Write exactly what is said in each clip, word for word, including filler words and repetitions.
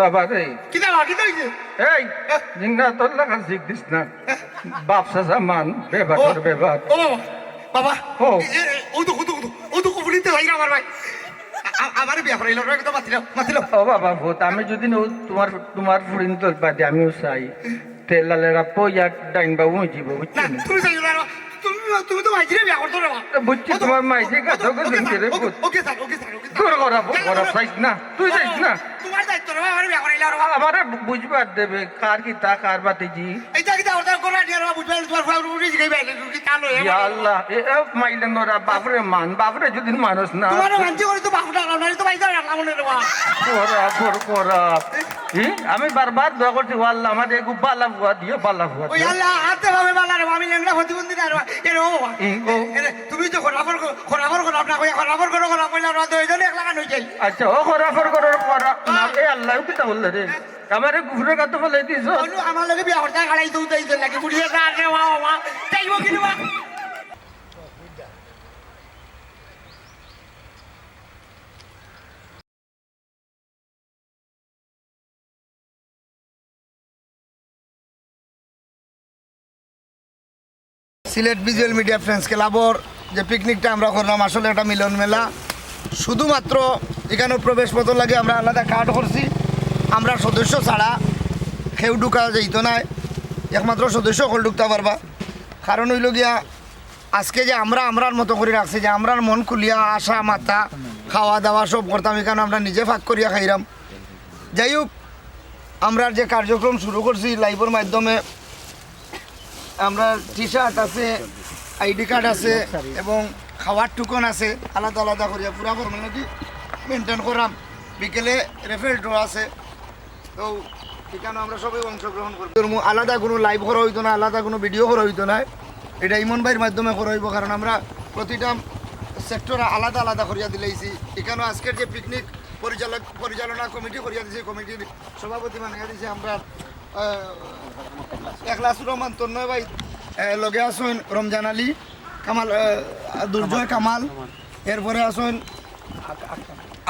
বাবা রে। কিতা বা, কিতা অইছে? এই, জিংনা তোর লাগা জিগ দিস না। বাপ চাচা মান, বেবাটর বেবাট। ও বাবা, বাবা। ও। এ, এ, এ, ও তো, ও তো, ও তো, ও তো কবুলিতে যাই না আমার ভাই। আ-, আ-, আমারে বিয়া করাইলো, ওরা একদম মাতিলাম, মাতিলাম। ও বাবা, ভূত, আমি যদি নু-, তোমার, তোমার ফুরিন তোর বাদে আমিও চাই। তে লালের আপো ইয়ার ডাইন বাবু হয়ে যাবো, বুঝছো না, নি? তুমি যাইও না, তুমি, তুমি তো মাইজিরে বিয়া করতো রে বা। বুঝছি, ও তো, তোমার মাইজি ও তো, কাছে ওকে ওকে দিন স্যার, রে, ওকে, বুঝ। Okay sir, okay sir, okay sir. তোর করা, না, না, করা, না, চাইস না, তুই না, চাইস না। তোমার দায়িত্ব রে বা, আমারে বিয়া করাইলা রে বা। আমারে বুঝবার দেবে, কার কিতা, কার বাতিজি। এইটা কিতা ওটা করে নিয়ে রে বা, বুঝবে, তোমার ফুয়া উঠে গেছে, কি কালো, এ ইয়া বাবা। আল্লাহ, এ, এ, মাইলে নরা, বাপরে মান, বাপরে যদি মানুষ না। তোমার মানছি করি তো বাপটা, না, তো বাইরে রাখলাম মনে রে বা। করা, কর, করা। ই, আমি বারবার দোয়া করছি, "ও আল্লাহ, আমারে এগু বালা ফুয়া দিও, বালা ফুয়া ওই দিও।" আল্লাহ, হাতে ভাবে বালা রে, আমি লেংড়া প্রতিবন্ধী না রে, এ রে, ও বাবা। ই, ও। এ রে, তুমি তো খরাফর ক-, খরাফর খরাফ না কইয়া, খরাফর করো, খরাফ কইলে আমরা দুইজনে এক লাখান হয়ে যাই। আচ্ছা, ও খরাফর করো, খরাফ না, আহ। এ আল্লাহ, কিতা বললে রে? আমারে গুফরে গাতো ফেলাই দিছ। অনু, আমার লগে বিয়া করতে গাড়াই তো উঠাই দিল নাকি, বুড়িয়ে না রে, বাবা, বাবা, যাইব কি রে, বাবা? সিলেট ভিজুয়াল মিডিয়া ফ্রেন্ডস ক্লাবর যে পিকনিকটা আমরা করলাম, আসলে একটা মিলন মেলা। শুধুমাত্র এখানে প্রবেশ পথর লাগি আমরা আলাদা কার্ড করছি, আমরা সদস্য ছাড়া কেউ ঢুকা যাইতো নায়, একমাত্র সদস্য হকল ঢুকতে পারবা। কারণ হইল গিয়া, আজকে যে আমরা আমরার মতো করি রাখছি, যে আমরার মন খুলিয়া আসা মাতা, খাওয়া দাওয়া সব করতাম, এখানে আমরা নিজে ভাগ করিয়া খাইরাম। যাই হোক, আমরা যে কার্যক্রম শুরু করছি লাইভর মাধ্যমে, আমরা টি শার্ট আছে, আইডি কার্ড আছে এবং খাওয়ার টুকন আছে, আলাদা আলাদা করিয়া পুরা ফর্মালিটি মেনটেন করাম। বিকেলে রেফেল ড্র আছে, তো এখানে আমরা সবাই অংশগ্রহণ করব। এর মু-, আলাদা কোনো লাইভ করা হইতো না, আলাদা কোনো ভিডিও করা হইতো না, এটা ইমন ভাইয়ের মাধ্যমে করা হইব, কারণ আমরা প্রতিটা সেক্টর আলাদা আলাদা করিয়া দিলাইছি। এখানে আজকের যে পিকনিক পরিচালক, পরিচালনা কমিটি করিয়া দিছে, কমিটির সভাপতি বানাইয়া দিছে আমরা, আহ, এখলাসুর রহমান তন্ময় ভাই, আহ, লগে আছইন রমজান আলী, কামাল, আহ, দুর্জয় কামাল, এরপরে আছইন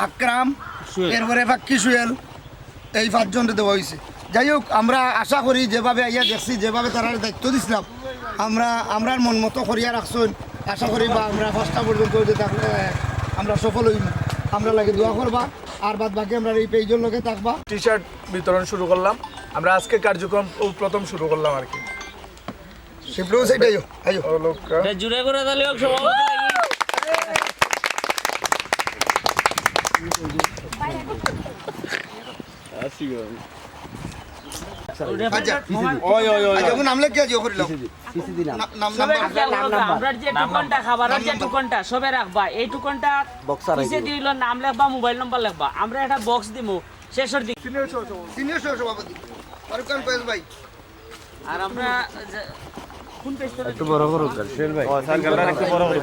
আকরাম, এরপরে ফাক্কি সুয়েল, এই পাঁচজনরে দেওয়া হইছে। যাই হোক, আমরা আশা করি যেভাবে আইয়া দেখছি, যেভাবে তারারে দায়িত্ব দিছিলাম, আমরা, আমরার মন মতো করিয়া রাখছইন। আশা করি বা আমরা পাঁচটা পর্যন্ত যে থাকলে আমরা সফল হইব। আমরা লাগে দোয়া করবা, আর বাদ বাকি আমরা এই পেজর লগে থাকবা। টি শার্ট বিতরণ শুরু করলাম। আমরা আজকে কার্যক্রম ও প্রথম শুরু করলাম আর কি। শিবলু, সেটাই, আইও। এটা জুড়ে করে তালি হোক সভাপতি লাগি। আচ্ছা। ওই, ওই, ওই, আচ্ছা, ওই। এখন নাম লেখিয়া দিও, করিলাম। না-, নাম, সবে নাম্বার। রাখবা, আমরা যে টুকনটা, খাবারের যে টুকনটা, সবে রাখবা। এই টুকনটা পিছে দিল, নাম লেখবা, মোবাইল নাম্বার লেখবা। আমরা একটা বক্স দিমু শেষের দিকে। সিনিয়র সহ সভাপতি। সিনিয়র সহ সভাপতি। ফারুক খান ফয়েজ ভাই। আর আমরা যে-, কোন পেজ থেকে? একটু বড় করো, সোহেল ভাই। ও, স্যার, ক্যামেরা একটু বড় করো।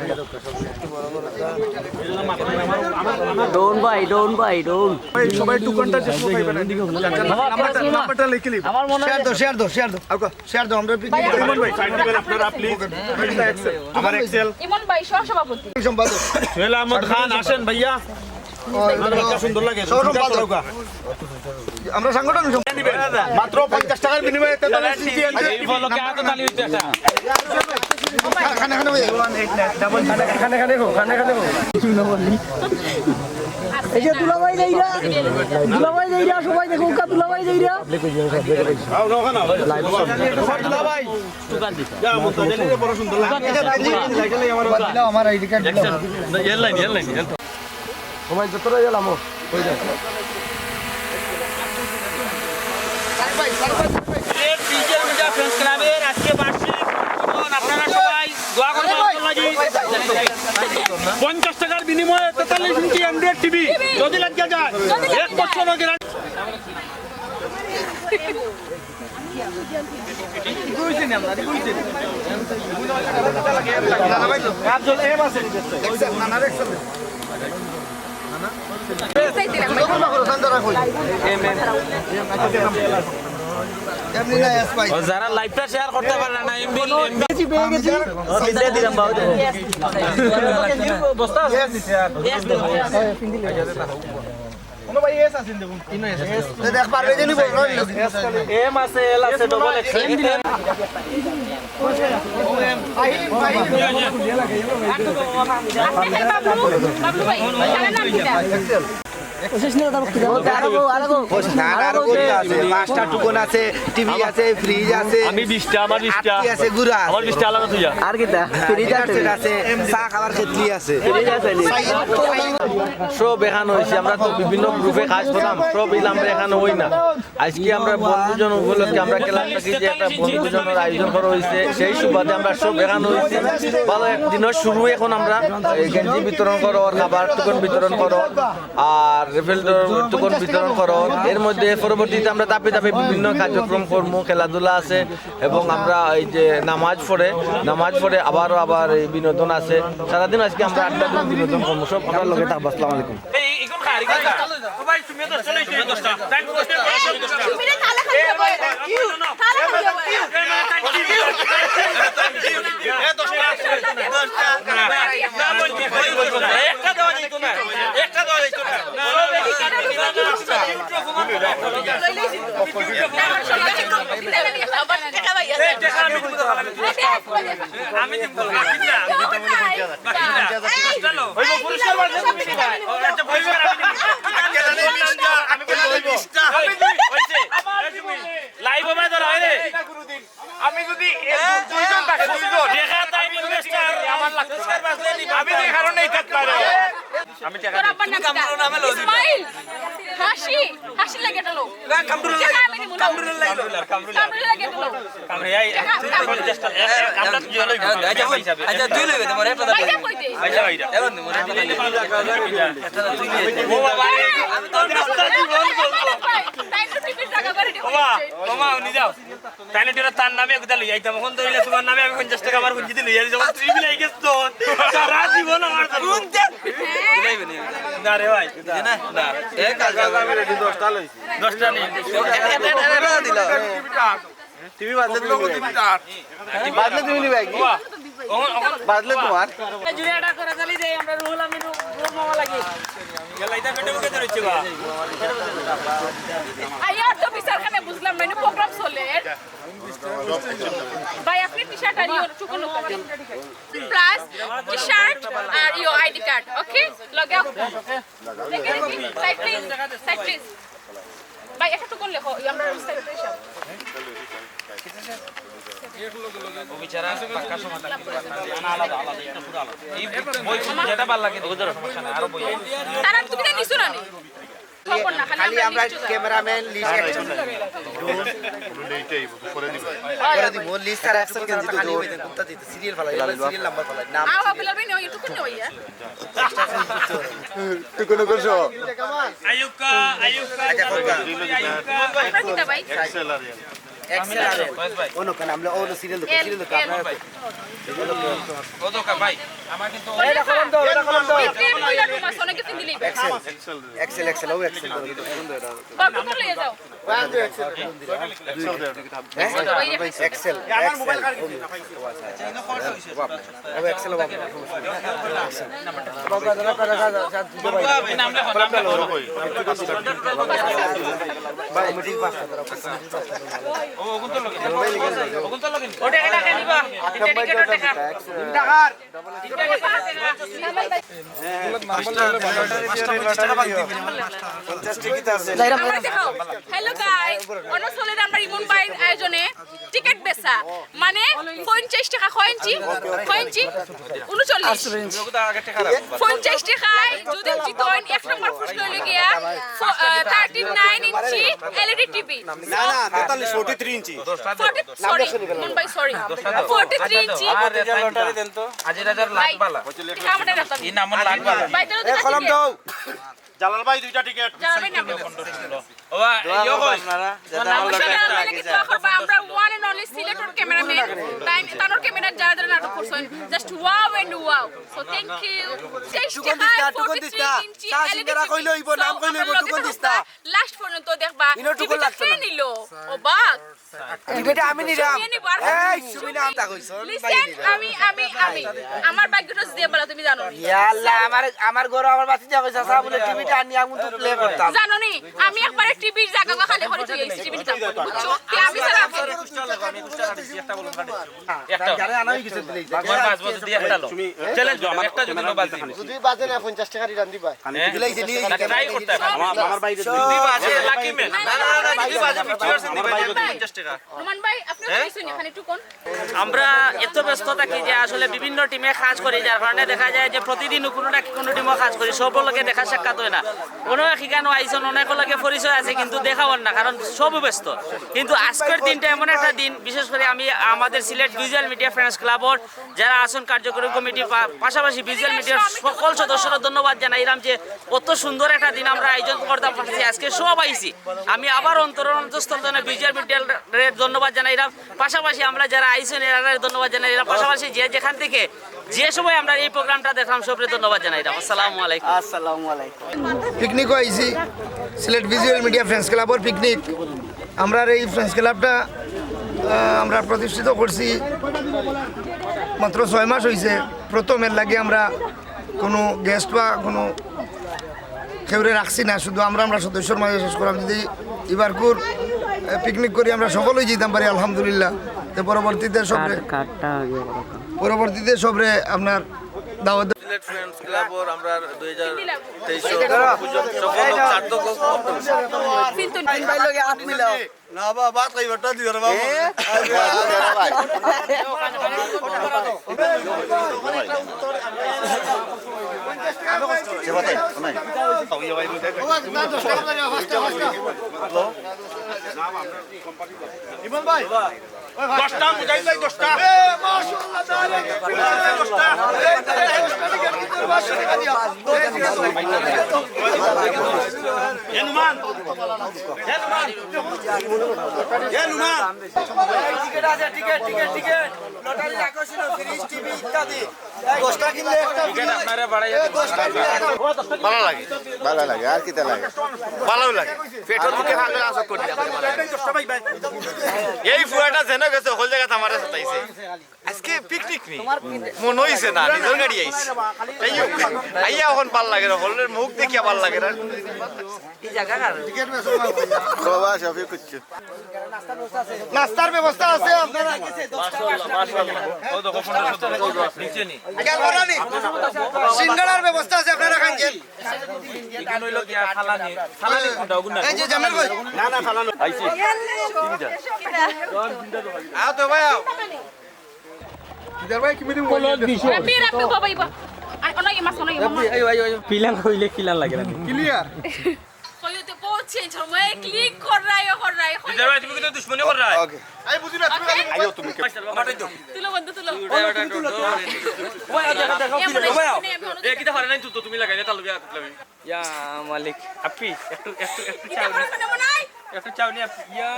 ডন ভাই, ডন ভাই, ডন। ভাই, সবাই টুকনটা যে সময় পাইবেন, নাম্বারটা, নাম্বারটা লিখে নিন। আমার মনে হয় শেয়ার দাও, শেয়ার দাও, শেয়ার দাও। আউকা। শেয়ার দাও, আমরা পিকনিক ভাই, করবো। সাইড দিবেন আপনারা, প্লিজ। এটা এক্সেল। আমার এক্সেল। ইমন ভাই, সহ সভাপতি। সম্পাদক। সোহেল আহমদ খান, আসেন ভাইয়া। ও, আমার বাচ্চা সুন্দর লাগে। সহ সম্পাদক। আমরা সাংগঠনিক সম্পাদক। মাত্র পঞ্চাশ টাকার বিনিময়ে তেতাল্লিশ ইঞ্চি এলইডি। এই উপলক্ষে আরো তালি হচ্ছে একটা। খানে খানে ভাই। খানে খানে গো, খানে খানে গো। এই যে দুলাভাই যাইরা, দুলাভাই যাইরা, সবাই দেখো, দুলাভাই যাইরা। আমার আইডি কার্ড দিলাও। Airline, airline, airline. সবাই যতটা গেলাম, ওই দেখ। এই ভিজুয়াল মিডিয়া ফ্রেন্ডস ক্লাবের আজকে বার্ষিক উদ্বোধন। আপনারা সবাই দোয়া করবেন আমার লাগি। পঞ্চাশ টাকার বিনিময়ে তেতাল্লিশ ইঞ্চি অ্যান্ড্রয়েড টিভি যদি লাগিয়া যায়, এক বছর গ্যারান্টি। ও, যারা লাইভটা শেয়ার করতে পারে না, এমবি, এমবি। বস্তা আছে? কোনো ভাই এস আছেন দেখুন। এস। এ দেখ, পারবে যে নিব, নয় নিব। এম আছে, এল আছে, ডবল এক্সেল। আরো, আরো, আরো। না, না, আরো আছে, পাঁচটা টুকন আছে, টিভি আছে, ফ্রিজ আছে, আমি বিশটা, আমার বিশটা। আটটি আছে, গুড়া আছে। আমার বিশটা আলাদা তুই যা। আর কিতা? ফ্রিজ আছে। আছে, চা খাবার কেটলি আছে। ফ্রিজ আছে নি? সব এখান অইছে, আমরা তো বিভিন্ন গ্রুপে কাজ করতাম, সব ইলাম এখান অই না। আজকে আমরা বনভোজন উপলক্ষে আমরা ক্লাব থাকি যে একটা বনভোজনের আয়োজন করা অইছে, সেই সুবাদে আমরা সব এখান অইছি। ভালো একদিনের শুরু, এখন আমরা এই গেঞ্জি বিতরণ করো, খাবার টুকন বিতরণ করো, আর রেফেল টুকন বিতরণ করো। এর মধ্যে পরবর্তীতে আমরা ধাপে ধাপে বিভিন্ন কার্যক্রম করমু, খেলাধুলা আছে এবং আমরা এই যে নামাজ পড়ে, নামাজ পড়ে আবারও আবার এই বিনোদন আছে। সারাদিন আজকে আমরা আড্ডা দিন বিনোদন করমু। সব আপনার লগে থাকবো। আসসালামু আলাইকুম। আমি দিব। লাইভ হবে ধরো, এই রে। আমি যদি এ দু-, দুইজন থাকে, দুইজন। দেখা তাই ইনভেস্টর আমার লাগতো না। আমি যে কারণে এই থাকতে পারে। আমি টাকা তোর আব্বার নাম কিতা? ইসমাইল। হাসি, হাসি লাগে এটা লো। না, কামরুল লাগে। আমি নিমু না। কামরুল লাগে। কামরুল লাগে এটা লো। কামরুল, এই, এই, পঞ্চাশ টাকা। আমরা দুই লইব। আচ্ছা, দুই লইবে, তোমার একটা দাম। ভাইয়া কই দে? আচ্ছা, ভাইরা। এখন তোমার একটা দাম। একটা দাম তুই লইবে। ও বাবা রে। আমি তো রাস্তা জীবন চলবো। তাই তো টিকিট টাকা বাড়ি দিয়ে বাবা, বাবা, উনি যাও। তাইলে তুই তার নামে একটা লই আইতাম, এখন তো হইলে তোমার নামে আমি পঞ্চাশ টাকা আমার পুঁজিতে লই আইছি, যখন তুই বিলাই গেছ তো, সারা জীবন আমার জন্য। না রে ভাই। না, না। এক হাজার। দশটা নেই। এটা, এটা, এটা, এটা দিল। টিভি বাজলে তুমি নিবে। বাজলে তুমি নিবে কি? বাজলে তোমার। জুড়ে এটা করে চালি যাই আমরা রুহুল আমিন, রুহুল মামা লাগি। গেল এটা পেটে মুখে ধরেছে বা। আইয়ার তো বিচারখানে বুঝলাম না, এনে প্রোগ্রাম চলে। ভাই, আপনি টি-শার্ট আর ইওর চুকুন উতারেন। প্লাস টি-শার্ট আর ইও আইডি কার্ড, ওকে? লগে দেখে দেখি, সাইড প্লিজ, সাইড প্লিজ। ভাই, একটা টুকুন লেখো, এই আমরা সাইড প্লিজ। ও বেচারা পাক্কা সমাধান করতে পারে না, আলাদা, আলাদা, এটা পুরো আলাদা। এই বই যেটা ভালো লাগে, ওকে ধরো, সমস্যা নাই, আরো বই আছে। তারা তুমি তো নিছো না নি? খবর না, খালি খালি আমরা আমরা লিস্ট ক্যামেরাম্যান, লিস্ট একজন। এইটাই পরে দিব। পরে দিব, লিস্ট আর একজন কেন দিতে হবে? কোনটা দিতে? সিরিয়াল ফালাই, সিরিয়াল নাম্বার ফালাই, নাম। আও, আও, বিলাল ভাই, নেও, একটু করে নেও, ইয়া। তুই কোনো করছো? আইয়ুকা, আইয়ুকা, আচ্ছা, কোনটা? আইয়ুকা। আপনার কিতা ভাই? এক্সেল আর এল। এক্সেল আর এল। ও না, কেন আমরা ও সিরিয়াল দেখো, এল, সিরিয়াল দেখো, এল। আপনারা ও দোকা ভাই, আমার কিন্তু এই দেখো, কলম দাও, এটা কলম দাও। এক্সেল, এক্সেল, এক্সেল, ও এক্সেল। কত করে লইয়া যাও? এক্সেল, এক্সেল। ও এক্সেল, ও বাবা। ওটা এখানে রাখে দিবা। এটা টিকিট ওটা টাকা। আমরা দেখাও। হ্যালো গাইস, অনো চলে আমরা ইমন ভাইর আয়োজনে টিকিট বেচা, মানে পঞ্চাশ টাকা। কয় ইঞ্চি? কয় ইঞ্চি? ঊনচল্লিশ। পঞ্চাশ টাকায় যদি জিতইন, এক নম্বর পুরস্কার অইলো গিয়া ফো-, আহ, thirty nine inch LED TV. না, না, তেতাল্লিশ, forty three inch. Forty, sorry, Emon ভাই, সরি। Forty three inch. আর লটারি দেন তো। হাজির হাজার লাখ ভাই, বালা। এটা আমাদের রাখতাম। এই নাম লাখ বালা। ভাই, তাহলে এ, কলম দাও। জালাল ভাই, দুইটা টিকিট। জালাল ভাই, নাম বলো। ওবা, ইয়ো কই? আপনারা, যাতে আমার লগে আমরা, আমরা one and only সিলেটর ক্যামেরাম্যান। তাই তানোর ক্যামেরার যারা যারা নাটক করছেন, just wow and wow। So thank you. তেইশ টুকন দিস না, টাকায় টুকন দিস না। forty three ইঞ্চি চা সিঙ্গারা LED কইলে অইবো, নাম কইলে অইবো, আপনারা টুকন দিস না। Last পর্যন্ত দেখবা। ইনো টুকন টিভিটা লাগতো কে না। নিল? অবাক। টিভিটা আমি নিলাম। সুমি নিব আর এই, সুমি না, আমি তা কইছো। Listen, আমি, আমি, আমি। আমার ভাগ্যটা যে বলা তুমি জানো। ইয়া আল্লাহ, আমার, আমার ঘরে আমার বাতি দিয়া কইছে, "চাচা বলে টিভিটা আনি আমি তো play করতাম।" জানো নি, আমি একবারে টিভির জায়গা খালি করে থই আইছি, টিভি নিতাম। বুঝছো? তে আমি ছাড়া একটা। আমার পাঁচ বছর দিয়ে একটা লো। Challenge, একটা যদি লো বাজে। যদি বাজে না, পঞ্চাশ টাকা return দিবা। হ্যাঁ? দিলাই যে নিয়ে না, try করতে হবে। আমার, আমার বাইরে যদি বাজে, lucky man। না, না, না, না, যদি বাজে, fifty percent দিবা, পঞ্চাশ টাকা। রোমান ভাই, আপনি হ্যাঁ? কিছু নেই, এখানে একটু কোন? আমরা এত ব্যস্ত থাকি যে আসলে বিভিন্ন টিমে কাজ করি, যার কারণে দেখা যায় যে প্রতিদিন কোনো না কোনো টিমও কাজ করি, সব লোকে দেখা সাক্ষাৎ হয় না। কোনো এক এখানে আইসন, অনেক লোকে পরিচয় আছে, কিন্তু দেখা হয় না, কারণ সব ব্যস্ত। কিন্তু আজকের দিনটা এমন একটা দিন, বিশেষ করে আমি আমাদের সিলেট ভিজুয়াল মিডিয়া ফ্রেন্ডস ক্লাবর যারা আছেন কার্যকরী কমিটি, পা-, পাশাপাশি ভিজুয়াল মিডিয়ার সকল সদস্যরা ধন্যবাদ জানাইলাম যে অত সুন্দর একটা দিন আমরা আয়োজন করতাম পারছি। আজকে সব আইছি, আমি আবার অন্তরের অন্তঃস্থল থেকে ভিজুয়াল মিডিয়ার ধন্যবাদ জানাইলাম। পাশাপাশি আমরা যারা আইছেন, এরারে ধন্যবাদ জানাই। এরা পাশাপাশি যে যেখান থেকে যে সময় আমরা এই প্রোগ্রামটা দেখলাম, সবরে ধন্যবাদ জানাই। আসসালামু আলাইকুম। আসসালামু আলাইকুম। পিকনিকও আইছি, সিলেট ভিজুয়াল মিডিয়া ফ্রেন্ডস ক্লাবর পিকনিক। আমরার এই ফ্রেন্ডস ক্লাবটা, আহ, আমরা প্রতিষ্ঠিত করছি মাত্র ছয় মাস হইছে। প্রথম এর লাগি আমরা কোনো গেস্ট বা কোনো কেউরে রাখছি না, শুধু আমরা, আমরা সদস্যর মাঝে শেষ করাম। যদি ইবারকুর, এ, পিকনিক করি আমরা সফল হয়ে যেতাম পারি, আলহামদুলিল্লাহ। তো পরবর্তীতে সবরে, কার্ড, কার্ডটা ইয়ে করো তো। পরবর্তীতে সবরে আপনার দাওয়াত। সিলেট ফ্রেন্ডস ক্লাবর আমরা দুই হাজার তেইশ সফল হোক, সার্থক হোক। তিন ভাই লগে হাত মিলাও। না বা, ভাত খাইবার টা দিও রে বাবা। এ? ইমন ভাই, দশটা, মুজাহিদ ভাই, দশটা। এ, মাশাআল্লাহ, তাহলে দশটা। এ নুমান। এ নুমান। এ নুমান। টিকিট আছে, টিকিট, টিকিট, টিকিট। লটারির আকর্ষণ, ফ্রিজ, টিভি ইত্যাদি। দশটা কিনলে একটা ফ্রি। এ, দশটা কিনলে একটা। ভালা লাগে, ভালা লাগে, আর কিতা লাগে? ভালাউ লাগে। পেটর ভুকে থাকলে আসক করি। এই ফুয়াটা যেন গেছে, হকল জাগাত আমারে সাতাইছে। আজকে পিকনিক নি? মনে হইছে না, নিজর গাড়ি আইছে। এই আইয়া অখন ভালা লাগে না, হকলর মুখ দেখিয়া ভালা লাগে না। কি জাগা কার? কবা, সবই করছে। নাস্তার ব্যবস্থা আছে আপনারা? মাশাআল্লাহ, মাশাআল্লাহ। ও দেখো, পনেরো সতেরো, নিচে নি। সিঙ্গাড়ার ব্যবস্থা আছে, আপনারা খাইন। এগুন হইলো গিয়া ফালানি। ফালানি কোনটা? ওগুন না। এই যে জামাল ভাই। না, না, ফালানো। আইছি। আও তো ভাই, আও। দিদার ভাই, কি মিটিং বললেন? রাব্বি, রাব্বি, বাবা, ইবা। আর অনয় মাছ, অনয় মাছ। পিলান কইলে পিলান লাগে না। ক্লিয়ার। কইও তো বহুত চেঞ্জ হল। মই ক্লিক কর রাই, কর রাই। দিদার ভাই, তুমি কিন্তু দুশমনি কর রাই। ওকে। আমি বুঝি না, তুমি খালি আইও তুমি। আমারটাই তো। তুলো বন্ধু, তুলো। ওই, আগে, আগে, দেখো, কি এ, মনে হয় ওই, শুনে আমি অন্য এ, কিতা পারে নাই তো, তুমি লাগাই না, তালু বিয়া করলাম। ইয়া মালিক, আপি, একটু, একটু, একটু চাও নি। একটু চাও নি, আপি। ইয়া,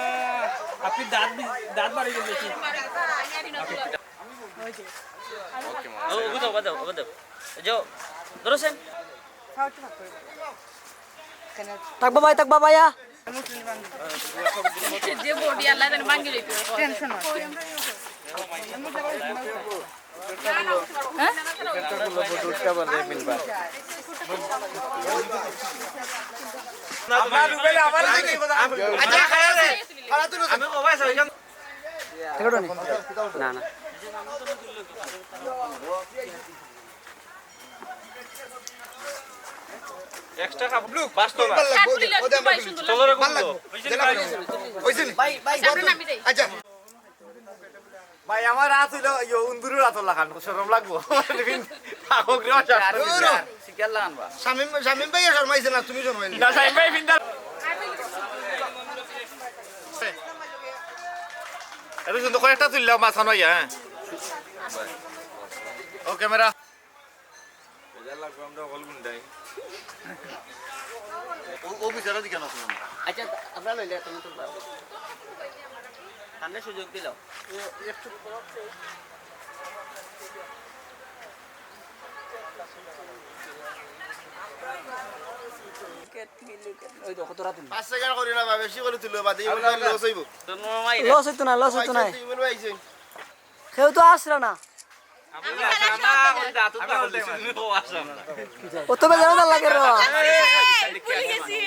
আপি দাঁত বি-, দাঁত বাড়ি গেল দেখি। ও, ওগু দাও, ওগু দাও, ওগু দাও। এই যে, ধরো সেন। থাকবো ভাই, থাকবো ভাইয়া। যে বডি আল্লাহ জানে ভাঙ্গি লইতো। টেনশন আছে। হ্যাঁ? আচ্ছা, খাড়া আছে। খাড়া তুলো। আমি মোবাইল সবাই না, না। এক্সট্রা কাপ ব্লু, বাস তো না। কাঠ তুলে একটু ভাই সুন্দর লাগবে। ভালো লাগবো। হইছে নি ভাই? ভাই, ভাই, সামনে নামি যাই। আচ্ছা। ভাই, আমার হাত হইলো, ইয়ো, উন্দুরের হাত লাখান, শরম লাগবো। থাকুক রে, বাসা। আরে, শিকার লাগান বা। শামিম, শামিম ভাই শরমাইছে না, তুমি শরমাইলে। না, শামিম ভাই ফিন্দা। এত সুন্দর করে একটা তুললাম, মাথা নয়, হ্যাঁ। ও ক্যামেরা। মজা লাগবে, আমরা হকল গুন্ডাই। ও, ও বিচারা দিকে না শুনুন। আচ্ছা, আপনারা লইলে তুমি তুলবা। সামনে সুযোগ দিল। ও, একটু। ওই দেখো, তোরা তুল। পাঁচ টাকা করি না বা, বেশি করি তুলো, বাদে ইমন ভাই লস অইবো। লস অইতো না, লস অইতো না। আইছে, ইমন ভাই আইছে। কেউ তো আসরা না। অত বেজার লাগে রে। আরে, ভুলি গেছি।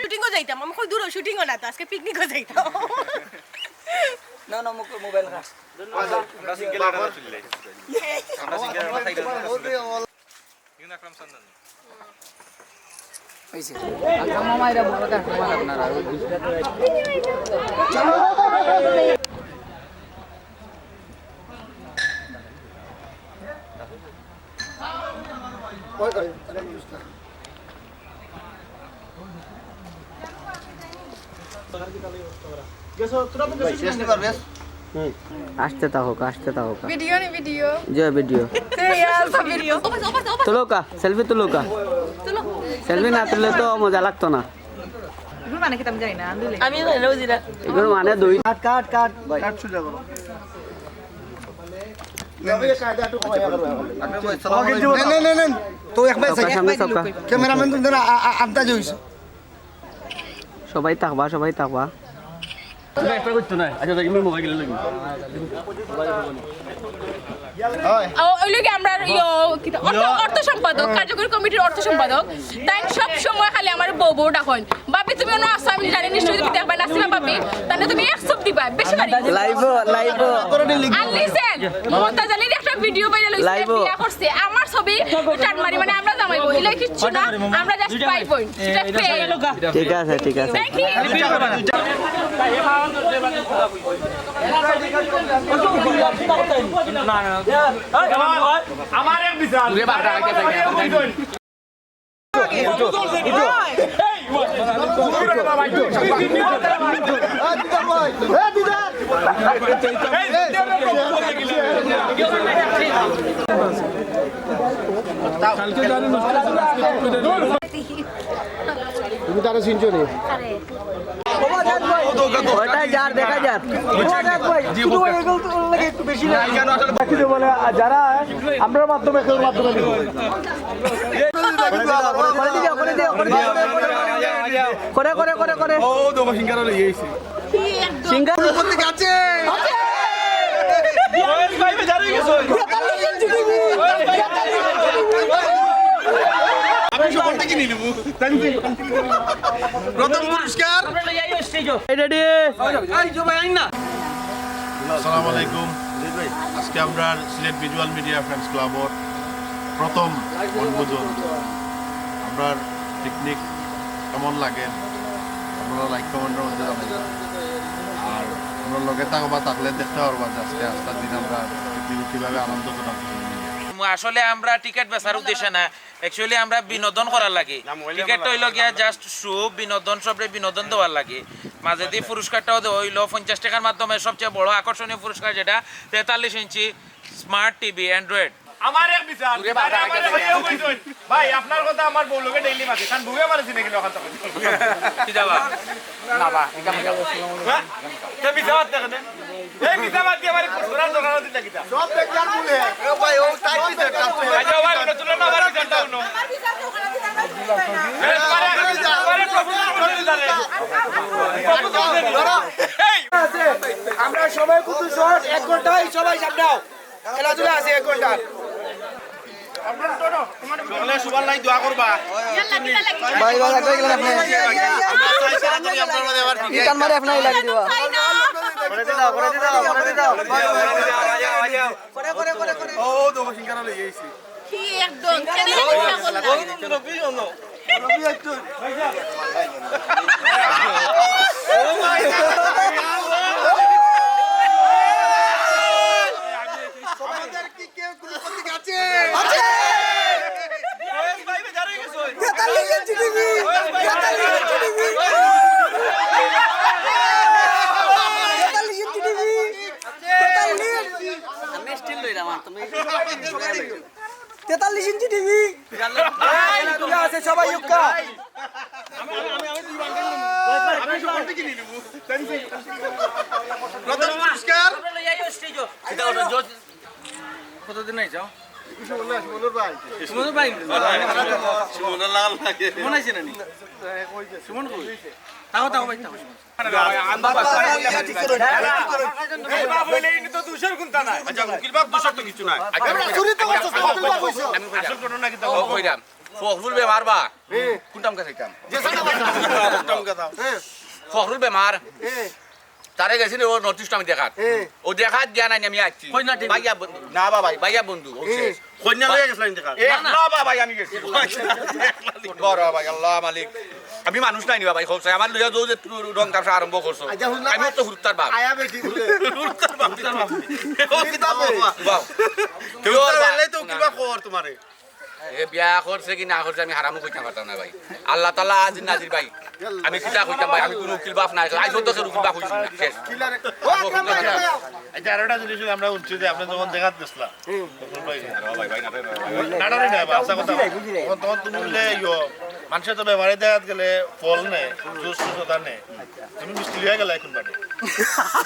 শুটিংও যাইতাম, আমি কই দূরও শুটিংও না তো, আজকে পিকনিকও যাইতাম। না, না, মুখ, মোবাইল রাখ। আমরা সিঙ্গেল একটা তুললে। আমরা সিঙ্গেল একটা খাইলে। অইছে। আচ্ছা, মামা, এরা বড় কাস্টমার আপনারা। আসতে থাকুক, আসতে থাকুক। ভিডিও নি ভিডিও। যে ভিডিও। তুলো কা, সেলফি তুলো কা। সেলফি না তুললে তো মজা লাগতো না। এগুলো মানে কি আমি জানি না, আমি জানি না, বুঝি না। এগুলো মানে দুই। কাট, কাট, কাট। কাট সোজা করো। নেন, নেন, নেন, নেন। তো এক ভাই, সৌকা, সামনে সৌকা। ক্যামেরাম্যান তুমি ধরো, আ-, আ-, আন্দাজ হইছে। সবাই থাকবা, সবাই থাকবা। একটা করতো না। আচ্ছা, দেখি, মোবাইল গেলে লাগবে। ও, ওই লোকে আমরা ইয়ো, কি তো, অর্থ, অর্থ সম্পাদক, কার্যকরী কমিটির অর্থ সম্পাদক। তাই সব সময় খালি আমার বউ বউ ডাকইন। "ভাবি, তুমি অনো আছো, আমি জানি নিশ্চয়ই তুমি দেখবা, নাসিমা ভাবি। তাহলে তুমি এক চুপ দিবা, বেশি বাড়ি।" লাইভও, লাইভও। আর listen, মুমতাজ আলীর একটা ভিডিও ভাইরাল হইছে, লাইভও। বিয়া করছে। আমার ছবি টান মারি, মানে আমরা জামাই বউ, ইলে কিচ্ছু না, আমরা just ভাই বোন। সেটা fake। ঠিক আছে, ঠিক আছে। Thank you। আমার এক বিচার। তুমি তারা চিনছো নি? ওটাই যার, দেখা যাক। বাকি তো বলে, যারা আমরার মাধ্যমে, কেউর মাধ্যমে নিব। করে দিও, করে দিও, করে দিও। করে, করে, করে, করে। ও, তো সিঙ্গারা লই আইছি। সিঙ্গারা। আমি সকল থেকে নিয়ে নেবো। প্রথম পুরস্কার। এই রেডি। আসসালামু আলাইকুম। আজকে আমরা সিলেট ভিজুয়াল মিডিয়া ফ্রেন্ডস ক্লাবর প্রথম বনভোজন। আমরার পিকনিক কেমন লাগে আপনারা লাইক কমেন্টর মধ্যে জানাইবা। আর আমরার লগে থাকবা, থাকলে দেখতে পারবা যে আজকে আস্তা দিন আমরা পিকনিক কিভাবে আনন্দ করলাম। আসলে আমরা টিকিট বেচার উদ্দেশ্যে না, actually আমরা বিনোদন করার লাগি। টিকিটটা অইলো গিয়া just শো, বিনোদন, সবরে বিনোদন দেওয়ার লাগি। মাঝেদি পুরস্কারটাও দেওয়া অইলো, পঞ্চাশ টাকার মাধ্যমে সবচেয়ে বড় আকর্ষণীয় পুরস্কার যেটা তেতাল্লিশ ইঞ্চি স্মার্ট টিভি অ্যান্ড্রয়েড। আমার এক বিচার, আরে আমার এক ভাইও কইছইন, "ভাই, আপনার কথা আমার বউ লগে ডেইলি মাতি, কারণ বউয়ে মারে চিনে কিনা ওখান থেকে।" কি যাবা? না বা, এটা আমি যাবো। হ্যাঁ? তে মিছা মাত দেখে নে। এই মিছা মাত দিয়ে আমার পুরস্কার দরকার হতে চাই কিতা? সব বেকার বলে। ও ভাই, ও তাই বিচার, তাই বিচার। আচ্ছা, ভাই, ওটা তুলে না, আমার বিচারটা অইলো। এই, তোমার এক, তোমার এক প্রপোজাল করে দিলে। এই! আমরা সবাই কিন্তু শর্ট, এক ঘন্টায় সবাই সামনে আও। খেলাধুলা আছে এক ঘন্টা। সকলে সবার লাগি দোয়া করবা। ভাই, ভাই, লাগবে গেলেন আপনি। আমরা চাই তাড়াতাড়ি আপনার মাঝে আবার ফিরে ইটান মারে আপনার লাগি দিবা। করে দিলাও, করে দিলাও, করে দিলাও। করে, করে, করে, করে। ও, দেখো, সিঙ্গারা লই আইছি। কি একদম, কেন লাগা করলা? মুরব্বি একটু। আমাদের কি কেউ কোনো প্রতীক আছে? আছে। তেতাল্লিশ ইঞ্চি টিভি। তেতাল্লিশ ইঞ্চি টিভি। তেতাল্লিশ। আমি স্টিল লইলাম, আর তুমি তেতাল্লিশ ইঞ্চি টিভি। খেলাধুলা আছে সবাই, ইউক্কা। প্রথম পুরস্কার। কতদিন নাই যাও? সুমন ভাই, সুমন ভাই। সুমন লাল লাগে। সুমন আইছে না নি? সুমন কই? তাও, তাও ভাই, তাও। এই বাপ হইলে ইনি তো দোষর কোনটা নাই। আচ্ছা, উকিল বাপ দোষর তো কিছু নাই। আমরা চুরি তো করছো, উকিল বাপ হইছো। আসল ঘটনা কি তাও? ও কইরাম, ফখরুল বেমার বা? কোনটা আমকে চাইতাম? যে সাদা বাচ্চা। কোনটা আমকে দাও? হ্যাঁ। ফখরুল বেমার। হ্যাঁ। তারে গেছি নি, ও নর্থ ইস্ট আমি দেখাত। হ্যাঁ। ও দেখাত গিয়া নাই, আমি আইছি। কই না টিভি? ভাইয়া বন্ধু। না বাবা, ভাইয়া বন্ধু, ও হ্যাঁ। শেষ। কন্যা লইয়া গেছিলেন দেখা? এ, না, না। না বাবা, আমি গেছি। বড় ভাই, আল্লাহ মালিক। আমি মানুষ নাই নি বাবা, এই খোঁজ। আমার লইয়া যাও যে তুমি রং তামশা আরম্ভ করছো। আচ্ছা, হুন না আমি ভাই। তো হুরুতার বাপ। আয়া বেটি বলে। হুরুতার বাপ। ও কি দাম বাবা? বাবা। কেউ হুরুতার বাপ। এলাই তো না, কিবা না। খবর তোমারে? এ বিয়া করছে কি না করছে আমি হারামও কইতাম পারতাম না ভাই। আল্লাহ তাআলা আজিজ নাজির ভাই। আমি কিতা কইতাম ভাই, আমি কোনো উকিল বাপ নাই। আইজ তো উকিল বাপ হইছি না, শেষ। কিলারে? ও, আকরাম ভাই, ভাই। আচ্ছা, আর একটা জিনিস হলো, আমরা শুনছি যে আপনি যখন দেখাত গেছিলা, হুম। তখন ভাই, নাড়ারে না, বা, আচ্ছা কথা। বুঝি নাই, বুঝি নাই। তখন, তখন তুমি বললে, ইয়ো, মানুষের তো ব্যাপারে দেখাত গেলে ফল নেয়, জুস টুস ওটা নেয়। তুমি মিষ্টি লইয়া গেলা এখন বাড়ি।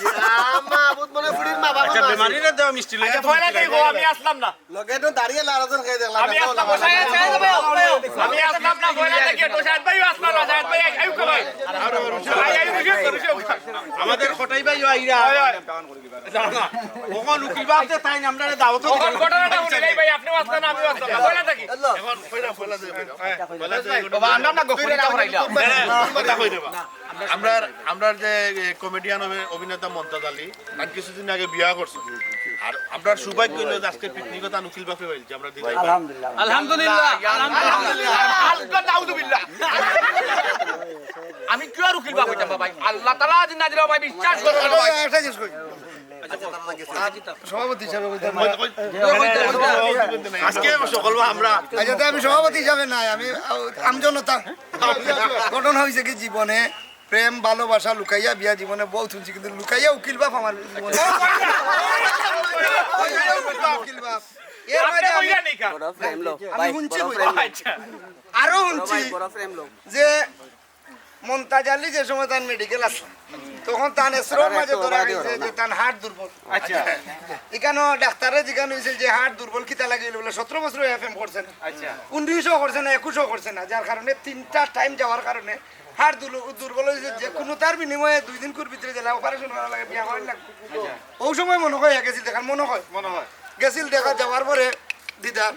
ইয়া, মা, বুঝ মনে ফুড়ির মা, বাবা, আচ্ছা, মা। বেমারিরে দেওয়া মিষ্টি লইয়া আচ্ছা, তুমি পয়লা মিষ্টি দেখো, লইয়া আমি গেলা। আসলাম না। লগে তো দাঁড়িয়ে লাড়াজন খাই দেখলাম। আমি আসলাম, বসে আছি, এই যাবে, এই যাবে। আমি আসলাম না, পয়লা দেখি, একটু শাহেদ ভাই আসলাম না, শাহেদ ভাই, এই, এই, এই, এই। আরে, আরে, আরে, আরে, আরে, আরে। আমাদের খটাই ভাই আইরা। ওই, ওই। না, না। ওখান উকিল বাপ যে তাই না, আমরা দাওয়াত ওখান দিলাম। ঘটনাটা শুনে নেই ভাই, আপনিও আসলেন, আমিও আসলাম। বলে থাকি। এখন পয়লা, পয়লা দে, পয়লা। হ্যাঁ, পয়লা দে, বাবা, আমরা না গফুরি কামড়াইলাম। না, না, কথা কই দেবা। আমরার, আমরার যে, এ, কমেডিয়ান অভি-, অভিনেতা মন্তাজ আলী, তান কিছুদিন আগে বিয়া করছে। আর আমরার সৌভাগ্য হইলো যে আজকে পিকনিকও তান উকিল বাপে পাইলছি, আমরা দিলাই। আলহামদুলিল্লাহ। আলহামদুলিল্লাহ, আলহামদুলিল্লাহ। আলহামদুলিল্লাহ। আমি কিওর উকিল বাপ হইতাম বাবা? আল্লাহ তাআলা আজিজ নাজির ভাই, বিশ্বাস করো না ভাই। একটা জিনিস কই। আচ্ছা, সভাপতি হিসাবে কইতে পারি। আজকে সকল আমরা আচ্ছা, তে আমি সভাপতি হিসাবে নাই, আমি আমজনতা। ঘটনা হইছে কি, জীবনে প্রেম ভালোবাসা লুকাইয়া বিয়া জীবনে বহুত শুনছি, কিন্তু লুকাইয়া উকিল বাপ আমার জীবনে। উকিল বাপ। এর আপনি মাঝে আমি, কইরা নিকা? বড় প্রেম লোক। আমি ভাই, শুনছি বড় কই। প্রেম লোক। আচ্ছা। আরো বড় শুনছি ভাই, বড় প্রেম লোক। যে মন্তাজ আলী যে সময় তান মেডিকেল আছে, তখন তান এক্সরের মাঝে ধরা গেছে যে তান হার্ট দুর্বল। আচ্ছা। এখানো ডাক্তারে জিজ্ঞান হইছে যে হার্ট দুর্বল কিতা লাগি হইল? বলে সতেরো বছর এফএম করছে না। আচ্ছা। উনিশও করছে না, একুশও করছে না, যার কারণে তিনটা টাইম যাওয়ার কারণে হার্ট দুর্বল হইছে। যে কোনো তার বিনিময়ে দুই দিন কুর ভিতরে গেলে অপারেশন করা লাগে, বিয়া করা লাগে। আচ্ছা। ওই সময় মনে হয় গেছিল দেখার, মনে হয়। মনে হয়। গেছিল দেখা যাওয়ার পরে দিদার,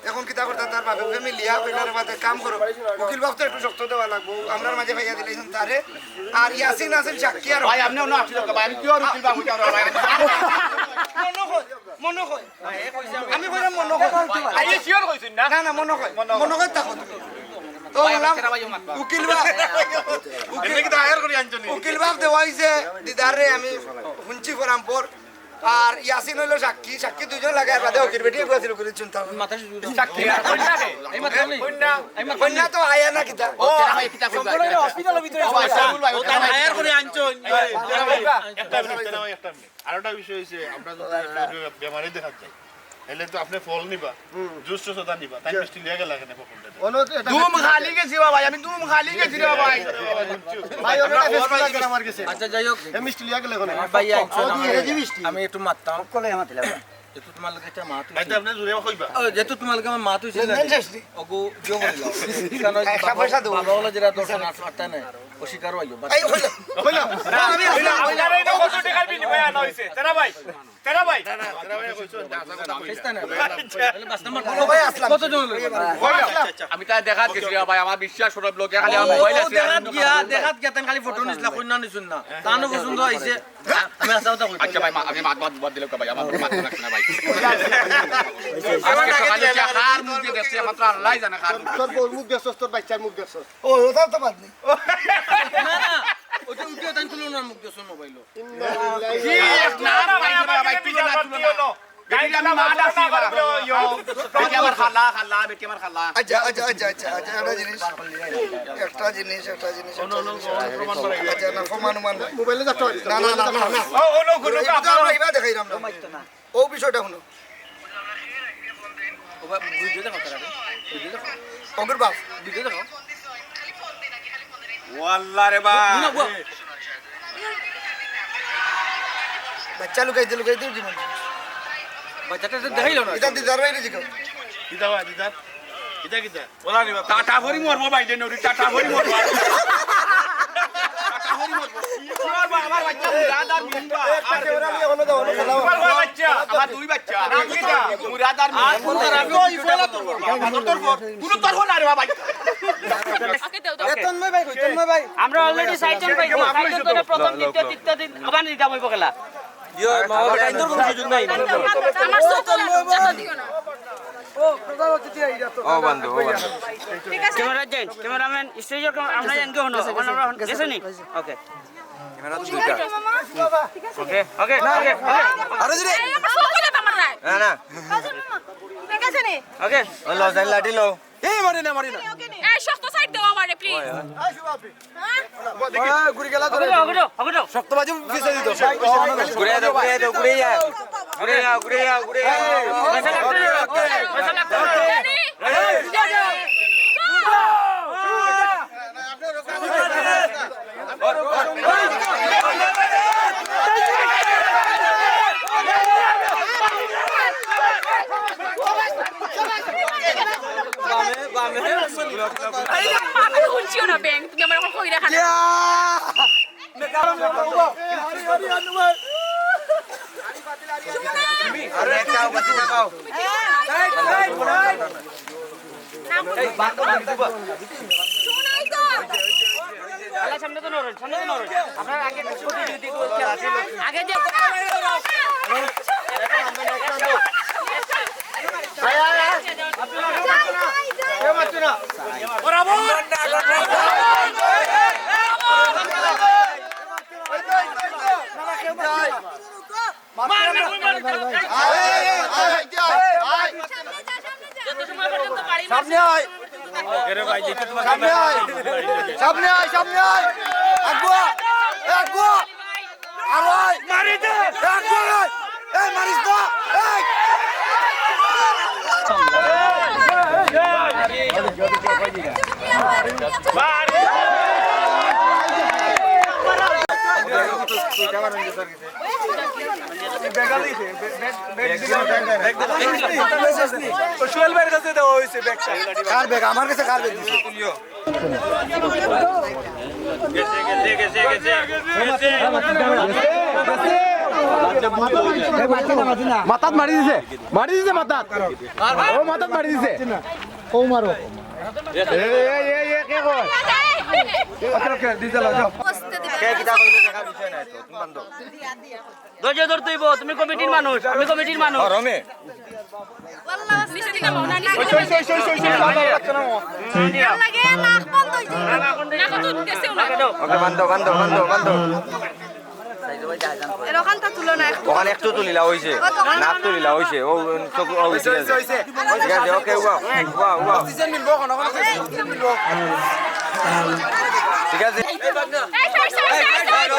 এখন কিতা করতা, তার বাপে মিলিয়া কইলা, "রে বাতে কাম করো, উকিল বাপ তো একটু শক্ত দেওয়া লাগবো, আমরার মাঝে পাইয়া দিলে এখন তারে।" আর ইয়াসিন আছেন সাক্ষী আর ভাই, আপনি অন্য আসলে তো ভাই, আমি কিওর উকিল বাপ হইতাম না ভাই। মনে হয়, মনে হয়। আমি কইলাম মনে হয়। আইয়ে শিওর কইছেন না? না, না, মনে হয়। মনে হয়। মনে হয় তা কথা। তো ভাই, বললাম, আমার ভাই, আমার উকিল বাপ, উকিল, এমনি কিন্তু হায়ার করি আনছো নি? উকিল বাপ দেওয়া হইছে দিদারে, আমি শুনছি ফরাম পর। আর ইয়াসিন হইলো সাক্ষী, সাক্ষী দুইজন লাগে, আর বাদে হকির বেটি এগুলো ছিল করে শুনতাম। মাথা শুধু সাক্ষী, আর কন্যা কে? এই মাত্র নেই। কন্যা, এই মাত্র কন্যা নেই। তো আয়া না কিতা? ও, ভাই, কিতা কইবা? সম্পূর্ণ হসপিটালের ভিতরে ও, ভাই, আছে। সাবুল ভাই, ও, ওটা তাই ভাই। হায়ার করে আনছো। একটা মিনিট, একটা মিনিট। আরেকটা বিষয় হইছে, আমরা যদি বেমারি দেখা যায়, তাহলে তো আপনি ফল নিবা, হুম। জুস টুস ওটা নিবা, তাই জি। মিষ্টি লিয়ে গেলা কেন? দুম খালি গেছি বাবা, আমি দুম খালি গেছি রে বাবা। ভাই, ওটা বেশি লাগে আমার গেছে। আচ্ছা, যাই হোক। এ মিষ্টি লিয়া গেলে এখন। ভাই, আইছো ও, না, দুই কেজি মিষ্টি। আমি একটু মারতাম। কলে আমার দিলা। যেহেতু তোমার লগে একটা মাত হইছে। আচ্ছা, আপনি জুড়ে কইবা। ও, যেহেতু তোমার লগে আমার মাত হইছে না। লেনদেন শেষ নি? ওগো, জিও বললাম। কারণ ওই টাকা বাবা, পয়সা দেবো। বাবা ওলা যেটা দর্শন আর পারতা নাই। অস্বীকার হইলো। এই হইলো, হইলো। না, আমি হইলো, হইলো। আপনারা এটা কত টাকার বিনিময়ে আনা হইছে? তারা ভাই। তেরা ভাই। না, না, তেরা ভাই কইছো, না, না, না, না। তাহলে বাস নাম্বার বলো ভাই, আসলাম। কত জন হলো? কই? আচ্ছা, আচ্ছা। আমি তাই দেখাত গেছি রে ভাই, আমার বিশ্বাস করো, ব্লগে খালি আমার ও, মোবাইল ও, আছে। দেখাত গিয়া, দেখাত গিয়া, তান খালি ফটো নিছলা, কইনা নিছুন না। তানও পছন্দ হইছে। আমি হাছা কথা কই। আচ্ছা ভাই, মা-, আমি মাত, মাত, মাত দিলে ভাই, আমার মাত রাখছে না ভাই। আজকে সকালে যে কার মুখ দিয়ে দেখছি, একমাত্র আল্লাহই জানে কার মুখ। তোর বউর মুখ দেখছস, তোর বাচ্চার মুখ দেখছস। ও, ওটাও তো বাদ নেই। না, না, ওটা উঠিয়ে তাই তুলো না, মুখ দেখছো মোবাইল। ইন্না লিল্লাহি জি, ওয়া ইন্না ইলাইহি রাজিউন। তুলো না, তুলো না। গাইড আমি মাত আছি, বাবা। বেটি আমার খালা, খালা, বেটি আমার খালা। আচ্ছা, আচ্ছা, আচ্ছা, আচ্ছা, আচ্ছা, একটা জিনিস, একটা জিনিস, একটা জিনিস, একটা জিনিস। আচ্ছা, না, প্রমাণ, প্রমাণ। মোবাইলে দেখতে পারি। না, না, না, না, না। ও, ও, লোক, লোক, এই কথা আমরা এবার দেখাইলাম না। ও বিষয়টা হলো। ও বাবা, ভিডিও দেখো তারা, ভিডিও দেখো। অঙ্কুর বাপ। ভিডিও দেখো। ও আল্লাহ রে বা। না, ও। বাচ্চা লুকাইতে, লুকাইতে জীবন। বাচ্চাটা তো দেখাইলো না। এটা দিদার বাইরে জিগো। কিতা বা দিদার? কিতা কিতা? ওলা রে বাবা। টাটা ভরি মরবো ভাই, যে নরি টাটা ভরি মরবো। টাটা ভরি মরবো। কি করবো আমার বাচ্চা মুরাদ আর মিন্টু? আর ক্যামেরা নিয়ে হলো দাও, হলো খেলাও। আমার বাচ্চা, আমার দুই বাচ্চা। নাম কিতা? মুরাদ আর মিন্টু। আর কোন আর আমি ওই ফেলা তো করবো। আমার তো তোর ঘর। কোনো তোর ঘর না রে বাবা। ওকে, দাও, দাও। এ তন্ময় ভাই, কই তন্ময় ভাই? আমরা already সাইজন পাইছি। সাইজন করে প্রথম, দ্বিতীয়, তৃতীয় দিন আবার নিতে হইব খেলা। ইয়ো, মামা, বেটা, ইন্দুর কোনো সুযোগ নাই। আমার চোখ না, চাচা দিও না। ও, প্রধান অতিথি আইরা তো। ও, বন্ধু, ও, বন্ধু। ঠিক আছে। ক্যামেরা চেঞ্জ, ক্যামেরাম্যান, স্টেজর ক্যামেরা, আমরা এনকে হনো, ওখানে আমরা হন-, গেছে নি? ওকে। ক্যামেরা তো দুইটা। মামা। ওকে, ওকে, ওকে, ওকে। আরো জোরে। এই, আমার চোখ খুলে তো আমার নাই। না, না। কাজল মামা, ঠিক আছে নি? ওকে। ও, লও, যাই লাঠি লও। এই, মারি না, মারি না। এই, শক্ত সাইড দাও আমারে, প্লিজ। ওই, ওই। হ্যাঁ? ওই, ঘুরে গেলা ধরে। ওকে, ওকে, ওকে। শক্ত বাজু পিছে দিত। ঘুরে যাও, ঘুরে যাও, ঘুরে যাও। ঘুরে যাও, ঘুরে যাও, ঘুরে যাও। পয়সা লাগতো না, পয়সা লাগতো না। এই যে মাথা ঘুরছিও না, ব্যাং। তুমি আমার কই রাখা না? আরে, একটা উপাধি দেখাও। এই, বান্ধব, বান্ধব। শোনাই তো। আল্লাহ, সামনে তো নড়ুন, সামনে তো নড়ুন। আপনারা আগে, আগে যে আয়, আয়, আয়। এ, মারছো না। বরাবর। সামনে আয়। সামনে আয়। সামনে আয়, সামনে আয়। আগুয়া। এ, আগুয়া। আর আয়। মারি দে। এ, আগুয়া আয়। এই, মারিস না। এই। সোহেল ভাইয়ের কাছে দেওয়া হয়েছে ব্যাগটা। কার ব্যাগ? আমার কাছে কার ব্যাগ দিছে? মাথাত মারি দিছে, মারি দিছে মাথাত। ও মাথাত মারি দিছে। ও মারো। এই, এই, এই, এই, কে কয়? আচ্ছা, ওকে, ডিজেল যাও। কে কিতা কইলে দেখা বিষয় নাই তো, তুমি বান্ধব। ধৈর্য ধরতে হইব, তুমি কমিটির মানুষ, আমি কমিটির মানুষ। গরমে। ওই, ওই, ওই, ওই, ওই, ওই, ওই, ওই, ওই, ওই, ওই। ওকে, বান্ধব, বান্ধব, বান্ধব, বান্ধব। এরকম তো তুলো না একটু। ওখানে একটু তুলিলা হইছে। ও, তখন নাক তুলিলা হইছে। ও, চোখ, ও, ঠিক আছে। হইছে, হইছে। ঠিক আছে, ওকে, ওয়াও, ওয়াও, ওয়াও। অক্সিজেন মিলবো, ওখানে, ওখানে অক্সিজেন মিলবো। ঠিক আছে। এই, side, side, side, side।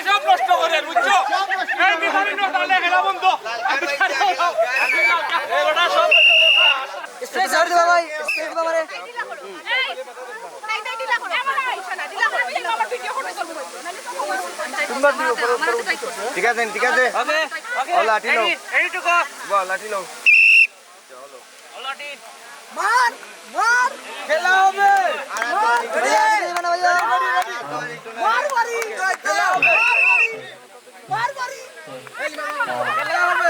সব নষ্ট করে, বুঝছো? স্প্রে দিবা ভাই, স্প্রে দিবা আমারে। ঠিক আছে, ঠিক আছে। ওকে, ওকে। ও, লাঠি লও। Ready, ready to go. বাহ, লাঠি লও। মার, মার। খেলা হবে। মার, মার, মার, মার। মার, মারি। খেলা হবে। মার, মারি। খেলা হবে।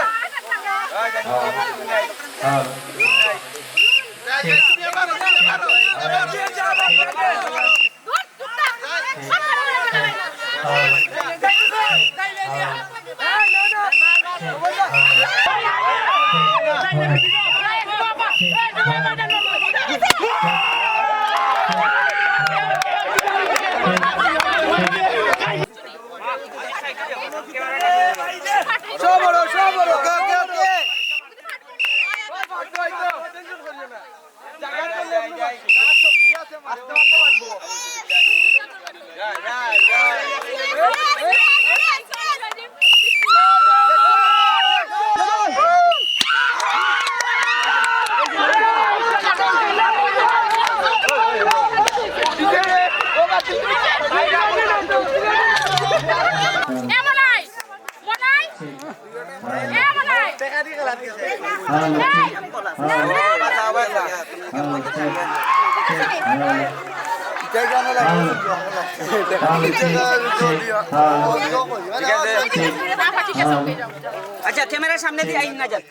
সব বড়, সব বড়। ওকে, ওকে, ওকে। এ মনাই, মনাই, এ মনাই। এই, আচ্ছা, ক্যামেরার সামনে দি আইন না যান।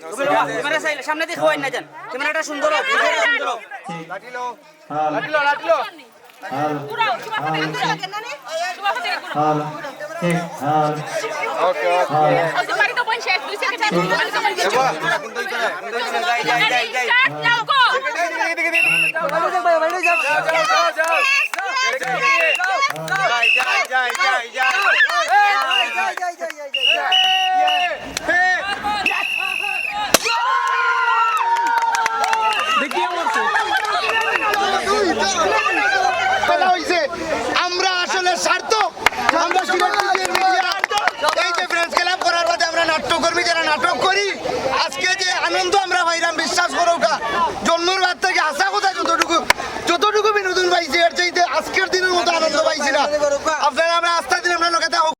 ক্যামেরার সাই-, সামনে দি কেউ আইন না যান। ক্যামেরাটা সুন্দর হোক, ভিডিওটা সুন্দর হোক। লাঠি লো, লাঠি লো। হ্যালো। হ্যালো। হ্যালো। ঠিক, হ্যালো। ওকে, ওকে। হ্যালো। যাই, যাই, যাই, যাই। যাও, যাও, যাও, যাও। যাই, যাই, যাই, যাই, যাই। দেখিয়ে বলছে। কথা হইছে, আমরা আসলে সার্থক। আমরা সিলেট মিডিয়া এই যে প্রেস ক্লাব করার বাদে আমরা নাট্যকর্মী যারা নাটক করি, আজকে যে আনন্দ আমরা পাইলাম, বিশ্বাস করুক্কা, জন্মর বাদ থেকে হাছা কথা যতটুকু, যতটুকু বিনোদন পাইছি, এর চাইতে আজকের দিনের মতো আনন্দ পাইছি না। আপনারা আমরা আস্থা দিন, আমরা লোকে থাকুক।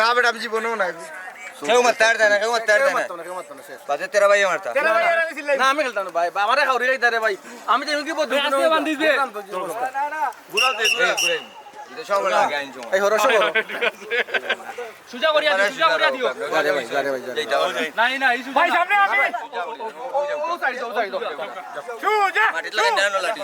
না বেটা, আমি জীবনেও না। কেউ মারতে পারত না, কেউ মারতে পারত না। বাজে তেরা ভাই মারতা। না, আমি খেলতাম না ভাই, আমারে খাউরি খাইতা রে ভাই। আমি তো এমনকি বদমাইশ আজকে বান্ধিস বে। ঘুরাও দে, ঘুরাও। এই, ঘুরাই। এটা সব লাগে আইন জমা। এই হরো সব হরো। সুজা করিয়া দিও, সুজা করিয়া দিও। আরে ভাই, আরে ভাই, আরে ভাই। নাই, নাই, সুজা ভাই, না। সামনে আসে। ও, ও, ও, ও, side দাও, side দাও। সুজা। মাটিত লাগাই দেন লাঠি।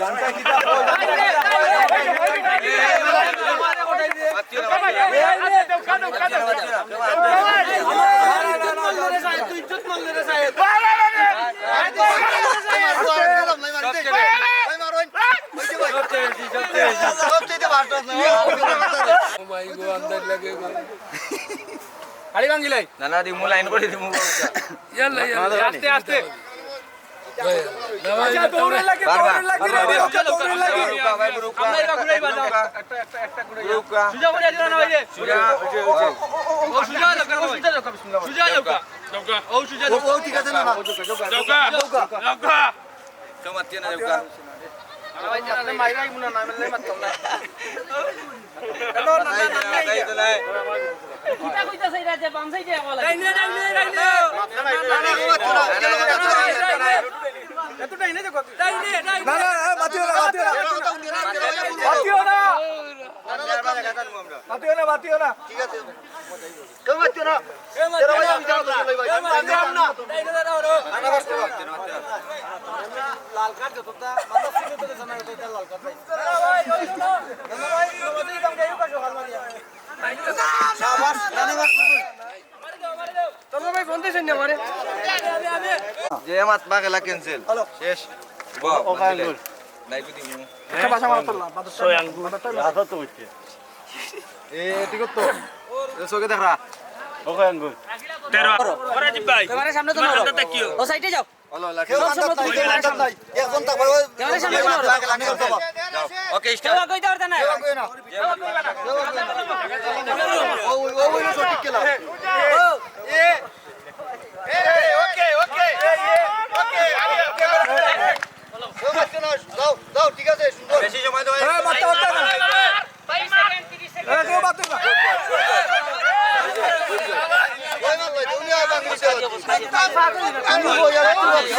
Oh my God, আন্দাজ লাগে গো। আরে ভাঙ্গিলাই। না, না, দিমু, line করি দিমু। ইয়াল্লা, ইয়াল্লা, আস্তে, আস্তে। আচ্ছা, দৌড়ের লাগি, বারবার। দৌড়ের লাগি, বারবার। দৌড়ের লাগি। রুকা, ভাই, রুকা। আমরা এবার ঘুরাই বাজাও। রুকা। একটা, একটা, একটা ঘুরাই। রুকা। সুজা করে দিও না, ভাই রে। সুজা, ওই যে, ওই যে। ও, সুজা যাও, ও, সুজা যাও, বিসমিল্লাহ। সুজা যাও। যাও। ও, সুজা যাও। ও, ঠিক আছে, না, না। যাও। যাও। যাও। কেউ মারতে না, যাও। আপনি মাইরাই মুনা না, আমি মারতাম না। কিতা কইতাছে এরা যে বাম side এ একলা লাগে? ঠিক আছে। কেউ মারছো না? তেরো ভাই, আমি যাবো তো, ভাই, ভাই। আমি মারলাম না। লাল কার্ড যতটা, মাদ্রাসা যতটা জানা, ততটা লাল কার্ড পাইছে। শাবাশ, জানে মারছো। তোর ভাই ফোন দিছেন না আমারে? যে মাছ বা খেলা cancel। হ্যালো। শেষ। বাহ, ও, ও, বাদ দিলে। আঙ্গুল। নাই বুঝি মু। একটা বাসা মারতো না, বাদ দিতে ছয় আঙ্গুল। বাদ দিতে না। রাজা তো হইছে। এ, ঠিক তো। এ, চোখে দেখরা। ও, কয় আঙ্গুল। তেরো। ওরা জিপ ভাই। ক্যামেরার সামনে তো তোমার নড়ো। হাতে তাকিও। ও সাইডে যাও। Hello, lucky. কেউ বান্ধব নাই, কেউ বান্ধব নাই। একজন থাকবে, ওই ক্যামেরার সামনে তো নড়ো। যাও। ওকে, কেউ স্টার্ট। আগে দিতে পারতে না। কেউ আগে না। ও, ও, ও, ও, সঠিক খেলা। ও, এ। এ, এ, ওকে, ওকে। ওকে, আরে, ওকে। ও, মারছে না, যাও, যাও, ঠিক আছে, সুন্দর। বেশি সময় দেওয়া যাবে না। এ, মারতে পারতে না। এ, কেউ মারতে না। ওই মারলো, উনি আর বাংলাদেশে আছে। আমি বই আর একটু বাকি।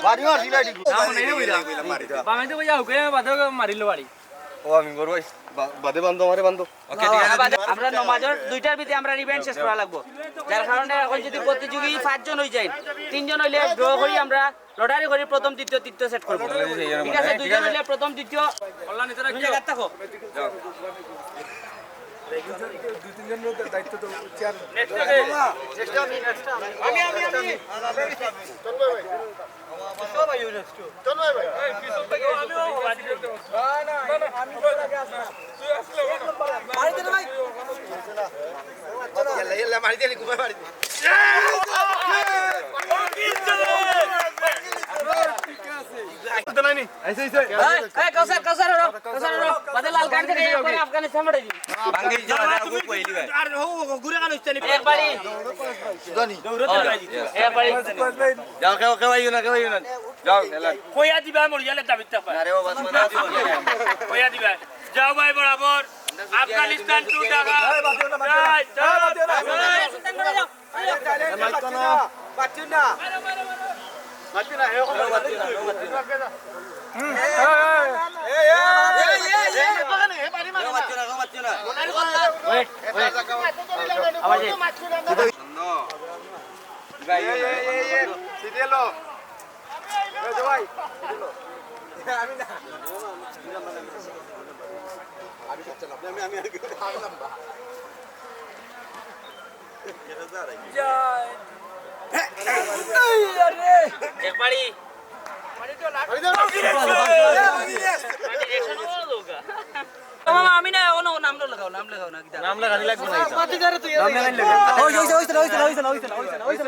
বাড়ি মার, সিলাই ঠিক। বাংলাদেশে বইয়া হুকে বাদে মারিল বাড়ি। ও, আমি বড় ভাই, বা-, বাদে বান্ধো, আমারে বান্ধো। ওকে, ঠিক আছে। আমরা নমাজর দুইটার ভিতরে আমরা রিভেঞ্জ শেষ করা লাগবো, যার কারণে এখন যদি প্রতিযোগী পাঁচজন হয়ে যায়, তিনজন হইলে ড্র করি আমরা, লটারি করি, প্রথম, দ্বিতীয়, তৃতীয় সেট করবো। ঠিক আছে, দুইজন হইলে প্রথম, দ্বিতীয়, দুই জায়গাত থাকো। দুই তিনজন দায়িত্ব তো চেয়ার। আমি, আমি, আমি। এই, এই, কাউসার, কাউসার, হরো, কাউসার, হরো। বাদে লাল কার্ড দেখে, এরপরে আফগানিস্তান পাঠাই দিবি। বাঙ্গি যাও, যাও, তুমি কই দিবে? আর ও, ও, ঘুরে কেন উঠছে নি? এক বাড়ি। সুদানি। এক বাড়ি। যাও, কেউ, কেউ আইও না, কেউ আইও না। যাও, এলা। কইয়া দিবা, মরিয়ালে দাবিত থাকবা। আরে বাবা, শোনা দিও। কইয়া দিবা। যাও ভাই, বরাবর। আফগানিস্তান টু ঢাকা। এই, বাদ দিও না, বাদ দিও না। যাই, যাই। এই, বাদ দিও না। এই, মারতো না। মারতো না। মারতো না, এ ওখানে মারতো না। একবারই। মামা, আমি না, ও না, ও নাম লাগাও, নাম লাগাও না, কিতা? নাম লাগানি লাগবো না, এটা। ওই, ওই, ওই, ওই, ওই, ওই, ওই, ওই, ওই, ওই, ওই, ওই, ওই, ওই।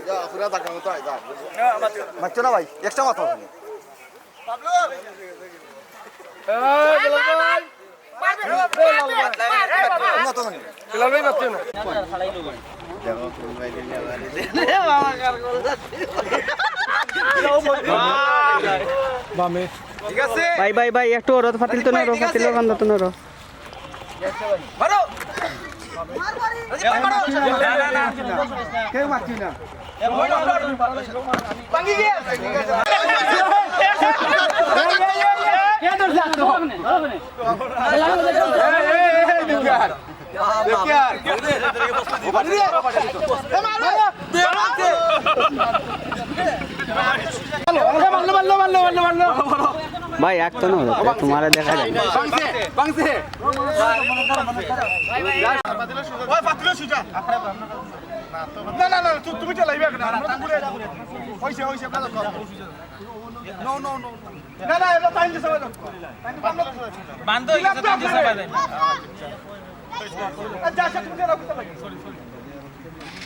যা, পুরা ধাক্কা মতো আয়, যা। মারছো না ভাই, এক্সট্রা মাথা ওখানে। বামে। ঠিক আছে। ভাই, ভাই, ভাই, একটু ওরা ফাতিল তো না, ঠিক আছে। ফাতিল ওখান তো না। মারো। কেউ মারছি না। ভাই, এক তো না, তোমারে দেখা যায় না। না, না, না, তু-, তুমি চালাইবে না, আমরা তো ঘুরে যাবো। হইছে, হইছে, আপনারা করো। No, no, no, no। না, না, এটা টাইম দিছে, ভাই। বান্ধ হয়ে গেছে, টাইম দিছে, ভাই। আর যা, সে তুমি চালাও, কোথায় লাগে?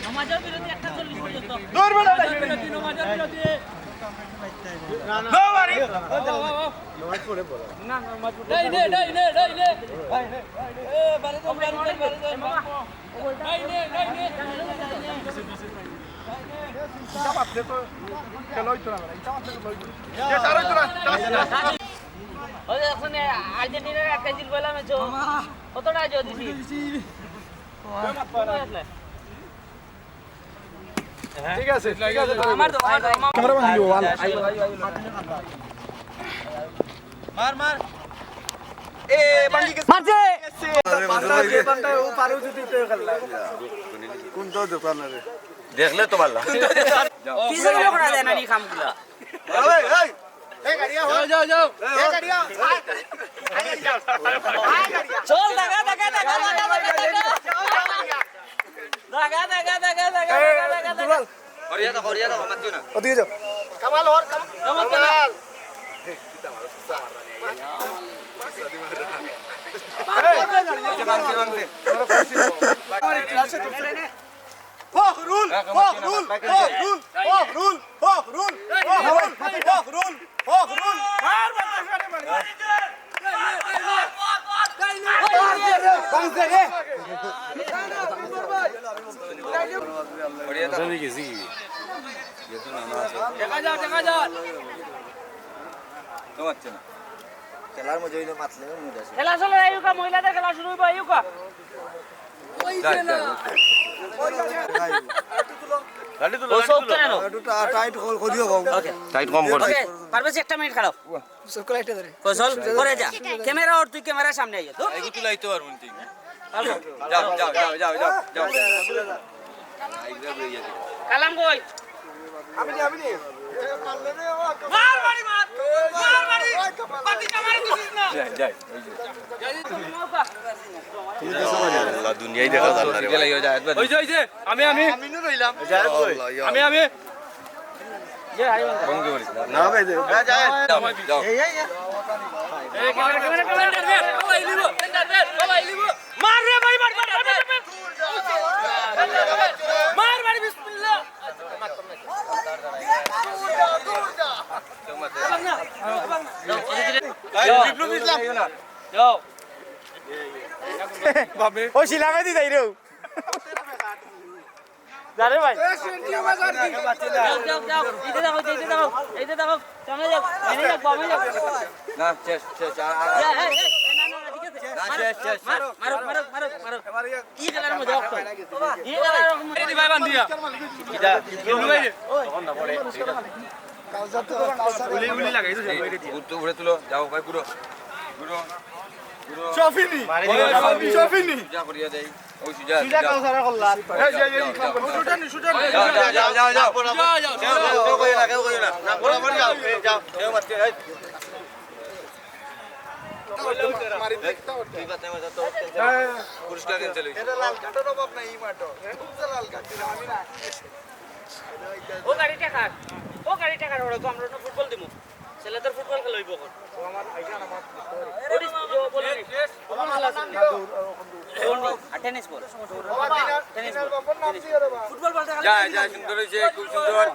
নমাজের বিরতি একটা চল্লিশ পর্যন্ত। দূর বেটা, নমাজের বিরতি, নমাজের বিরতি। No, বাড়ি। না, নমাজ পড়ে। ডাইনে, ডাইনে, ডাইনে। এ, বাড়ি যাও, বাড়ি যাও, বাড়ি যাও। ইটা মারলে তো খেলা হইতো না, ইটা মারলে তো হইতো না। ওই এখন আর্জেন্টিনার এক কেজি বললাম, কতটা জোর দিছি? ঠিক আছে, ঠিক আছে। আমার তো, আমার তো, আমার ক্যামেরাম্যান দিব, ভালো। মার, মার। এ, ভাঙ্গি গেছে। মারছে। বান্দায়, বান্দায়, ও পারো যদি তো খেলা। কোনটা দোকান রে? দেখলে তো ভালো। পিছনে লোক না দেয় না, নি খামগুলা। এই, এই। যাও, যাও, যাও। চল, দাগা, দাগা, দাগা। দাগা, দাগা, দাগা, দাগা, দাগা, দাগা। দুলাল। করিয়া দাও, করিয়া দাও, মাতিও না। ওদিকে যাও। কামাল ওর, কামাল। কামাল। এই যে ভাঙছে, ভাঙছে। ফখরুল, ফখরুল, ফখরুল, ফখরুল, ফখরুল, ফখরুল, ফখরুল। দেখা যাক, দেখা যাক। খেলার মধ্যে হইলে মাতলে মজা আছে। খেলা চলে, আইউকা, মহিলাদের খেলা শুরু হইব, আইউকা। ও চোখ কেন? একটু টা-, টাইট কম করিও বাবু। ওকে। টাইট কম করছি। ওকে, পারভেজ, একটা মিনিট খাড়াও। ফয়সল, করে যা। ক্যামেরা ওর, তুই ক্যামেরার সামনে আইও তো। এগু তুলাইতে পারবো না তুই। যাও, যাও, যাও, যাও, যাও, যাও। কালাম কই? আমি নি, আমি নি। মার বাড়ি, মার। মার বাড়ি। পাতি কামারে দিছিস না। যাই, যাই, ওই যে। আল্লাহ, দুনিয়াই দেখা যায় না রে ভাই। ওই যে, ওই যে, আমি, আমি। আমি নু রইলাম। আল্লাহ, ইয়া আমি, আমি। না ভাই, যাও। মার রে ভাই, মার, মার, মার, মার। মার ভাই, বিসমিল্লাহ। এই বিপ্লব ইসলাম। যাও। ও শিলামে দি যাই রে। জানে ভাই। যাও, যাও, যাও। এইটা দেখো, এইটা দেখো, এইটা দেখো। সামনে যাও, সামনে যাও, বামে যাও। না, শেষ, শেষ। আর, আর, আর। এই, এই, এই, না, না, না, ঠিক আছে। না, মারো, শেষ, শেষ, মারো, শেষ। মারো, মারো, মারো, মারো। কি খেলার মজা অত? কি খেলার মজা? এই ভাই বান্ধিয়া। এটা, ইন্দু ভাই। উলি, উলি লাগাই দিছে। এই, উঠে তুলো, যাও ভাই, ঘুরো। ঘুরো, ঘুরো। চফিনি। চফিনি। যা করিয়া দেই। ওই সুজা, সুজা সুজা। কাউসারা কল্লা। এই, এই, এই, যাও, যাও। সুজা নি, সুজা নি। যাও, যাও, যাও, যাও, যাও। যাও, যাও, যাও। কেউ, কেউ কইও না, কেউ কইও না। না, বরাবর যাও, এই, যাও। কেউ মারছে, এই। মারি দেখতে হবে। তুই বাদ দে, আমার তো cancel। হ্যাঁ। পুরস্কার cancel হইছে। এটা লাল কার্ডের অভাব নাই, এই মাঠো। এটা তো লাল কার্ড দিলাম আমি না। ও গাড়িটা কার? ও গাড়িটা কার? ওরা তো আমরা ফুটবল দিমু। ছেলেদের ফুটবল খেলা হইব এখন। ও আমার আইসা না, আমার ওটি বলে নি। ফুটবল খেলা আছে। দৌড় নেই। আর tennis ball. Tennis ball. Tennis ball. Football বলতে যা, যা, সুন্দর হইছে, খুব সুন্দর।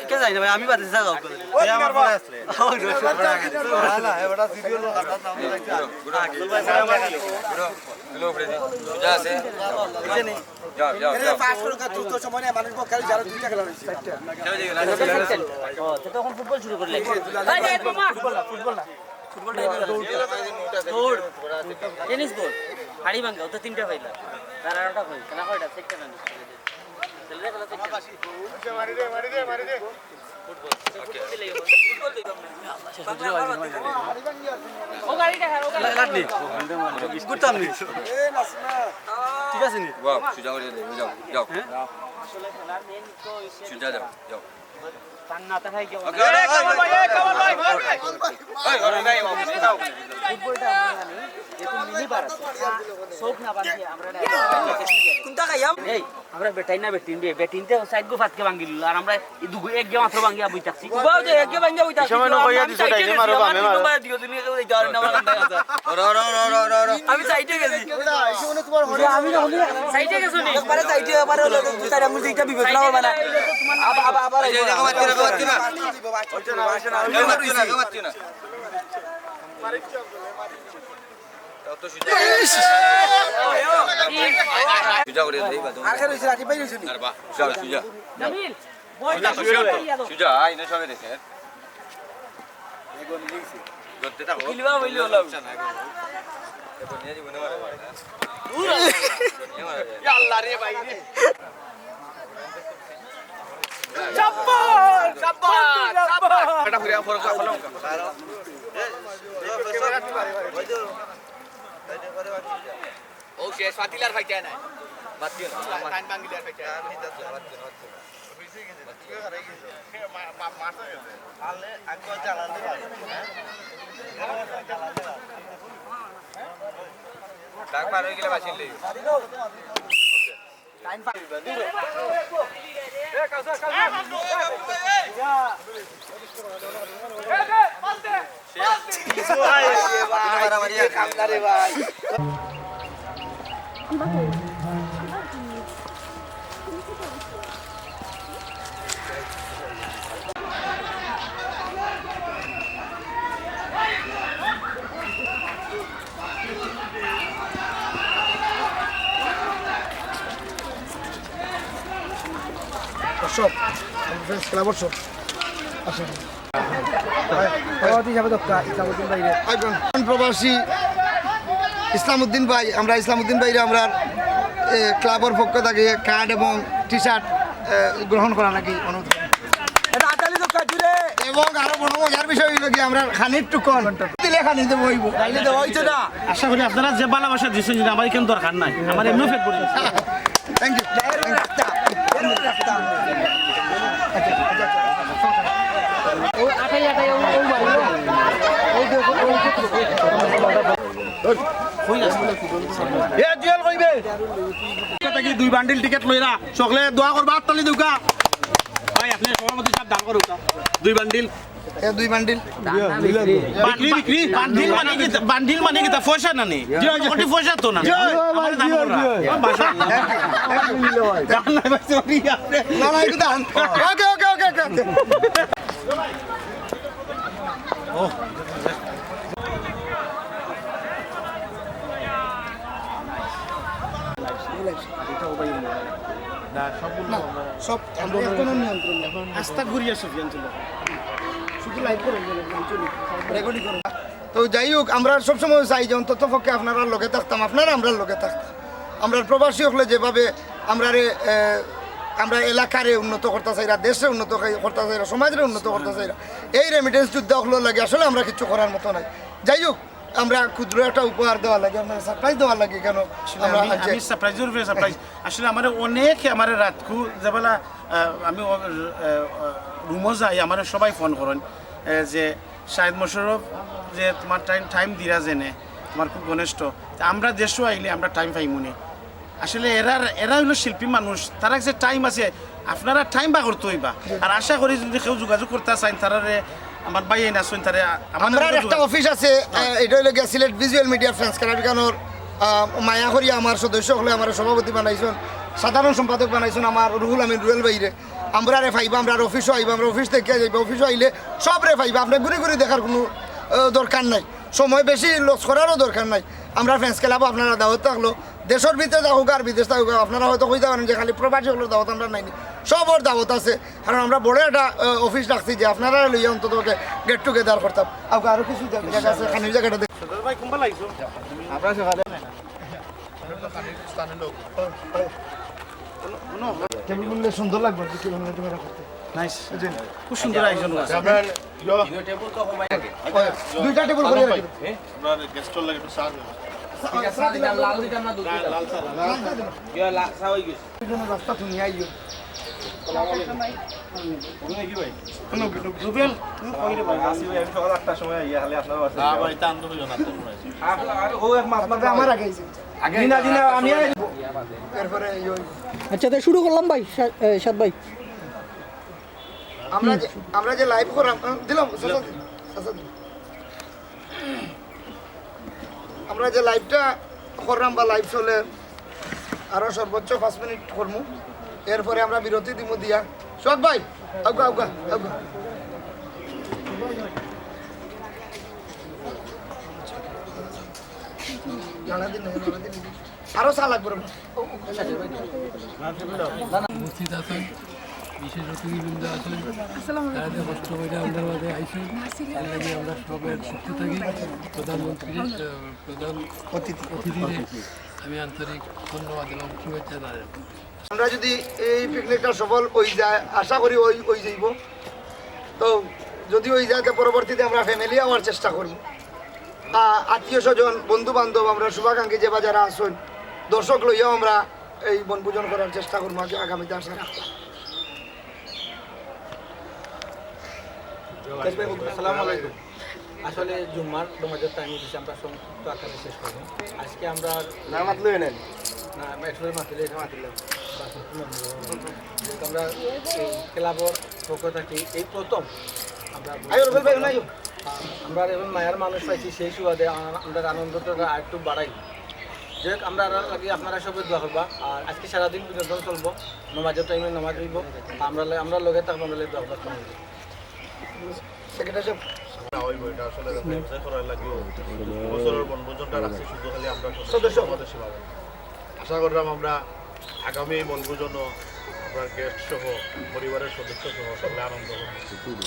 কে জানি না ভাই, আমি বাদে যা যাও। ওই আমার পরে আসলে। না, না, এবার ভিডিও লোক হাঁটা সামনে রাখছে। ঘুরো, ঘুরো, ঘুরো। Hello, Freddy. যা আছে। বুঝে নি? যাও, যাও, এরে যাও। পাঁচ করে কাজ তো সময় নেই, মানুষ বক্কা যারা দুইটা খেলা হইছে। যাও, যাও, যাও। ও, তো তখন ফুটবল শুরু করলে। ফুটবল না, ফুটবল না। ফুটবলটা দৌড়। দৌড়। Tennis ball. হাড়ি ভাঙ্গা, ও তো তিনটা পাইলা। তার আর ওটা কই? খেলা কয়টা? চারটা না? খেলা, খেলা চারটা। মারি দে, মারি দে, মারি দে। ফুটবল। ফুটবল দিলেই হবে। ফুটবল দিলাম না। ও গাড়িটা খারাপ, ও গাড়িটা খারাপ। ঘুরতাম নি। ঠিক আছে নি? বাহ, সুজা করে দে, যাও, যাও। হ্যাঁ? আসলে খেলার মেইন তো হইছে সুজা যাও, যাও। কান্নাতে খাই কেউ ওকে, না। ওকে, ওকে, ওকে। এই, ওরে, নাই, বাবু, যাও। ফুটবলটা আমরা জানি, যেহেতু মিনি বার আছে, চোখ না বাঁধে আমরা না। কোনটা খাইয়াম? এই, আমরা বেটাই না বেটিন রে, বেটিনতে সাইড গো ফাতকে ভাঙ্গি দিল, আর আমরা এই দুগু এক গে মাত্র ভাঙ্গি আবুই থাকছি। বাবু, যে এক গে ভাঙ্গি আবুই থাকছি, সময় নকইয়া আমি দিছো, সাইডে টাইমে গেছি, মারো, আমার বামে মারো। দুগু ভাই দিও, তুমি কেউ দিতে পারো না, আমার কান্দায় আছে। ওরে, ওরে, ওরে। আমি সাইডে গেছি। ওটা, এই সময় তোমার হরিণ আমি না হলে সাইডে গেছো নি? একবারে সাইডে, একবারে হলো, দুই চার আঙুল দিয়ে একটা বিপদ না হবে না। আবার, আবার, আবার এই যে, আইবো না। দেখো, মারছো না, দেখো, মারছো না। হচ্ছে না, হচ্ছে না, হচ্ছে না। দেখো, মারছো না, দেখো, মারছো না। তাও তো সুজা। সুজা করে দেই, বাদ। আর কে রইছে? রাকিব ভাই রইছে নি? আর বাহ, সুজা, সুজা। জামিল, সুজা, সুজা, সুজা, আয় না সবে দেখে। এগো নিয়ে গেছে। কিলবা বইলে হলো। দূর আল্লাহ। ইয়া আল্লাহ রে ভাই রে। জব্বার, জব্বার, জব্বার। এটা ঘুরে ফরক করলাম। ও শেষ, ফাতিলার ফাইটা নাই। বাদ দিও না। কান ভাঙিলার ফাইটা নাই। দাগ পার হয়ে গেলে বাঁচিলে। দর্শক, ফ্রেন্ডস ক্লাব দর্শক, আসেন। সভাপতি হিসাবে দক্কা ইসলামউদ্দিন ভাইরে। একজন প্রবাসী ইসলামউদ্দিন ভাই, আমরা ইসলামউদ্দিন ভাইরে আমরা, এ, ক্লাবর পক্ষ থাকি কার্ড এবং টি শার্ট, এ, গ্রহণ করার লাগি অনুরোধ করি। এটা আতালি দক্কা জুড়ে। এবং আরো বড় মজার বিষয় হইল কি, আমরা খানির টুকন দিলে খানি দেবো হইব। তাইলে দেওয়া হইতো না। আশা করি আপনারা যে ভালোবাসা দিচ্ছেন, যদি আমার এখানে দরকার নাই, আমার এমনিও পেট ভরে গেছে। Thank you. এ জুয়েল কইবে। এটা কি দুই বান্ডিল টিকিট লইরা? সকলে দোয়া করবা, আত্তালি দুকা। ভাই, আপনি সভাপতি সাহেব দান করুক। দুই বান্ডিল। এ দুই বান্ডিল। বিক্রি, বিক্রি। বান্ডিল মানে কি? বান্ডিল মানে কি? তা পয়সা না নি? জি, জি। কোটি পয়সা তো না। জি, ভাই, আমার দান জি, কররা। জি। মাশাআল্লাহ। দান নাই ভাই, sorry, আপনি। না, না, একটু দান। ওকে, ওকে, ওকে, ওকে, ওকে। না, সব আমরা এখনো নিয়ন্ত্রণ নেই। আস্তা ঘুরিয়া সুফিয়ান ছিল। শুধু লাইভ করো, রেকর্ডিং করো। তো যাই হোক, আমরা সবসময় চাই যে অন্তত পক্ষে আপনারার লগে থাকতাম, আপনারা আমরার লগে থাকতাম। আমরার প্রবাসী হকলে যেভাবে আমরারে, এ, আমরা এলাকারে উন্নত করতা চাইরা, দেশরে উন্নত করি-, করতা চাইরা, সমাজরে উন্নত করতা চাইরা, এই রেমিটেন্স যোদ্ধা হকলর লাগি আসলে আমরা কিচ্ছু করার মতো নাই। যাই হোক, আমরা ক্ষুদ্র একটা উপহার দেওয়ার লাগি, আপনারা সারপ্রাইজ দেওয়ার লাগি কেন আসলে আমরা আমি, আনছি? আমি সারপ্রাইজর উপরে সারপ্রাইজ। আসলে আমারে অনেকে আমারে রাতকু যেবেলা, আহ, আমি ও-, আহ, রুমো যাই, আমারে সবাই ফোন করেন, আহ, যে শাহেদ মোশাররফ, যে তোমার টাইম, টাইম দিরা যেনে, তোমার খুব ঘনিষ্ঠ। তা আমরা দেশো আইলে আমরা টাইম পাইমুনি। আসলে এরার, এরা হইলো শিল্পী মানুষ, তারা যে টাইম আছে, আপনারা টাইম বার করতে হইবা। আর আশা করি যদি কেউ যোগাযোগ করতে চাইন, তারারে আমার ভাই আইন আসুন, তারে আমার আমরা আর একটা অফিস আছে, আহ, এটা হইলো গিয়া Sylhet visual media friends club, এখানোর, আহ, মায়া করি আমার সদস্য হকলে আমার সভাপতি বানাইছন, সাধারণ সম্পাদক বানাইছন আমার রুহুল আমিন রুয়েল ভাইরে। আমরারে পাইবা, আমরার অফিসও আইবা, আমরা অফিস দেখিয়া যাইবা, অফিসও আইলে সবরে পাইবা, আপনি ঘুরি ঘুরি দেখার কোনো, আহ, দরকার নাই, সময় বেশি লস করারও দরকার নাই। আমরা ফ্রেন্ডস ক্লাবও আপনারা দাওয়াত থাকলো, দেশর ভিতরে থাকুক আর বিদেশ থাকুক, আপনারা হয়তো কইতা পারেন যে খালি প্রবাসী হকলর দাওয়াত আমরা নাইনি, সবর দাওয়াত আছে। কারণ আমরা বড় একটা, আহ, অফিস রাখছি যে আপনারা লইয়া অন্তত গেট টুগেদার করতাম। আউকা আরো কিছু জায়গা আছে, খানির জায়গাটা দেখ। সদর ভাই, কুম্বা লাগছো? আমরা সকালে টেবিল মিললে সুন্দর লাগবে, আর কি, টেবিল মিললে তুমি রাখো। নাইস। জি। খুব সুন্দর আয়োজন আছে। আমরা ইয়ো। দুইটা টেবিল করে রাখি। আমরা গেস্টর লাগি একটু চা দিলাম। ঠিক আছে, চা দিলাম, লাল দিতাম না, দুধ দিতাম? লাল চা। লাল চা দিলাম। ইয়ো, লা-, চা হয়ে গেছে। এই জন্য রাস্তা তুমি আইও। তুমি কি ভাই? রুবেল, তুমি কই রে ভাই? আসি ভাই, আমি সকাল আটটার সময় আইয়া খালি আপনার বাসায়। হ্যাঁ ভাই, টান তো হইল না, তো ভাই। আর, আর ও এক মাস তবে আমার আগে আইছে। দিনা দিনা আমি আইব। এরপরে এই ওই আচ্ছা, তাই শুরু করলাম ভাই, সা-, এ, সাদ ভাই। আমরা যে, আমরা যে লাইভ করাম, আহ, দিলাম, চাচা দিন, চাচা দিন। আমরা যে লাইভটা করলাম বা লাইভ চলে, আরো সর্বোচ্চ পাঁচ মিনিট করমু, এরপরে আমরা বিরতি দিমু দিয়া। সোহাগ ভাই, আউকা, আউকা, আউকা। নাড়া দিন, নাড়া দিন। আরো চা লাগবে রে। উপস্থিত আছেন বিশেষ অতিথিবৃন্দ আছেন, তারা যে কষ্ট করে আমাদের মাঝে আইসেন, এর লাগি আমরা সবের পক্ষ থাকি প্রধানমন্ত্রী, আহ, প্রধান অতিথি, অতিথিরে আমি আন্তরিক ধন্যবাদ এবং শুভেচ্ছা জানাই। আমরা যদি এই পিকনিকটা সফল হই যায়, আশা করি ওই, ওই যাইব, তো যদি ওই যায়, তো পরবর্তীতে আমরা ফ্যামিলি আওয়ার চেষ্টা করব। আ-, আত্মীয় স্বজন, বন্ধু বান্ধব, আমরা শুভাকাঙ্ক্ষী যে বা যারা আছেন, দর্শক লইয়াও আমরা এই বনভোজন করার চেষ্টা করবো আগে আগামীতে আসার। আসসালামু আলাইকুম। আসলে জুম্মার নমাজের টাইম দিছে, আমরা সংক্ষিপ্ত আকারে শেষ করবো। আজকে আমরা না মাতলেও নেন। না, আমরা একটু মাতিলে এটা মাতিলাম। আমরা এই ক্লাবর পক্ষ থাকি এই প্রথম আমরা আইও, রুবেল ভাই, আইও। আমরা এখন মায়ার মানুষ পাইছি, সেই সুবাদে আ-, আমরা আনন্দটা আর একটু বাড়াই। যাই হোক, আমরা আর লাগি আপনারা সবাই দোয়া করবা। আর আজকে সারাদিন বিনোদন চলবো, নমাজের টাইমে নমাজ হইব, আমরা লে-, আমরা লগে থাকবো, আমরা লগে দোয়া করবো। সেক্রেটারি সাহেব। না, ওই বইটা আসলে ব্যবসায় করার লাগি বছরের বনভোজনটা রাখছি শুধু খালি আমরা সদস্য। সদস্য পদে সীমাবদ্ধ। আশা করলাম আমরা আগামী বনভোজনও আমরা গেস্ট সহ, পরিবারের সদস্য সহ সকলে আনন্দ করব।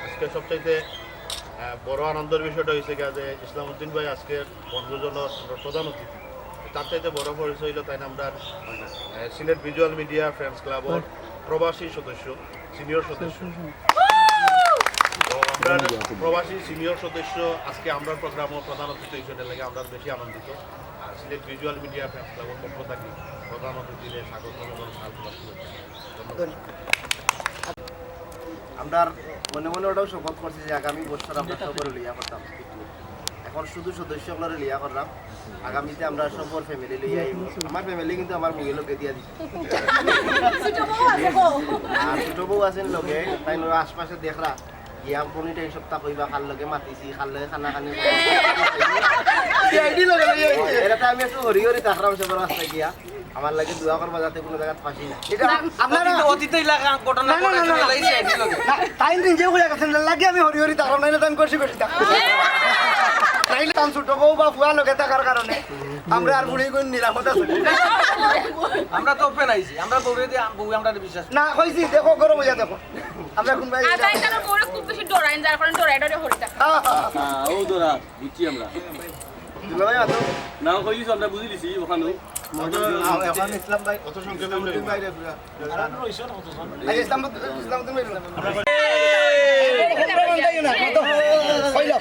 আজকে সবচাইতে, আহ, বড় আনন্দের বিষয়টা হইছে গিয়া যে ইসলামউদ্দিন ভাই আজকে বনভোজনর আমরা প্রধান অতিথি। তার চাইতে বড় পরিচয় হইলো তাই না আমরা, আহ, সিলেট ভিজুয়াল মিডিয়া ফ্রেন্ডস ক্লাবর প্রবাসী সদস্য, সিনিয়র সদস্য। তো আমরা প্রবাসী সিনিয়র সদস্য আজকে আমরা প্রোগ্রামও প্রধান অতিথি হিসেবে লাগে আমরা বেশি আনন্দিত। আর সিলেট ভিজুয়াল মিডিয়া ফ্রেন্ডস ক্লাবর পক্ষ থাকি প্রধান অতিথিরে স্বাগত এবং সালাম শুভেচ্ছা। ধন্যবাদ। আমরা মনে মনে ওটাও শপথ করছি যে আগামী বছর আমরা সবরে লইয়া করতাম পিকনিক। এখন শুধু সদস্য আমরা লইয়া করলাম, আগামীতে আমরা সবর ফ্যামিলি লইয়া আইব। আমার ফ্যামিলি কিন্তু আমার বউয়ের লগে দিয়া দিছি। ছোট বউ আছে গো। আর ছোট বউ আছেন লগে, তাই নয় আশপাশে দেখরা। গিয়া কোন টাইম সপ্তাহ কইবা, কার লগে মাতিছি, কার লগে খানা খানি। সিআইডি লগে লইয়া আইছে। এরা তো আমি একটু হরি হরি থাকলাম সবার রাস্তায় গিয়া। আমার লাগি দোয়া করবা যাতে কোনো জায়গাত ফাঁসি না। এটা না, আপনারা অতীত, অতীত এলাকা ঘটনা না, না, না, ঘটে না, না। চলে আইছে, এটি লগে। না, তাইন দিন যে হইয়া গেছেন, লাগে আমি হরি হরি থাকলাম, নাইলে তাইন কষি কষি থাকলাম। নাইলে তান ছোট বউ বা ফুয়া লগে থাকার কারণে আমরা আর বুড়ি গুণ নিরাপদ আছে। আমরা তো ওপেন আইছি, আমরা বউরে দিয়ে, বউ আমরা বিশ্বাস করি। না, কইছি, দেখো, গরম হইয়া দেখো। আমরা কোন ভাই আর তাই তারা বউরে খুব বেশি ডরাইন, যার কারণে ডরাই ডরাই হরি থাকে। হ্যাঁ, হ্যাঁ, হ্যাঁ। হ্যাঁ, ও ডরা। বুঝছি আমরা। দুলাভাই, আতো। না, কইলিস, আমরা বুঝিলিছি, ওখানে। মজা, আ-, এখন ইসলাম ভাই, অত সংক্ষেপে ইসলামউদ্দিন ভাই রে পুরা। আরে, ইসলাম, ইসলামউদ্দিন ভাই রে। কইল।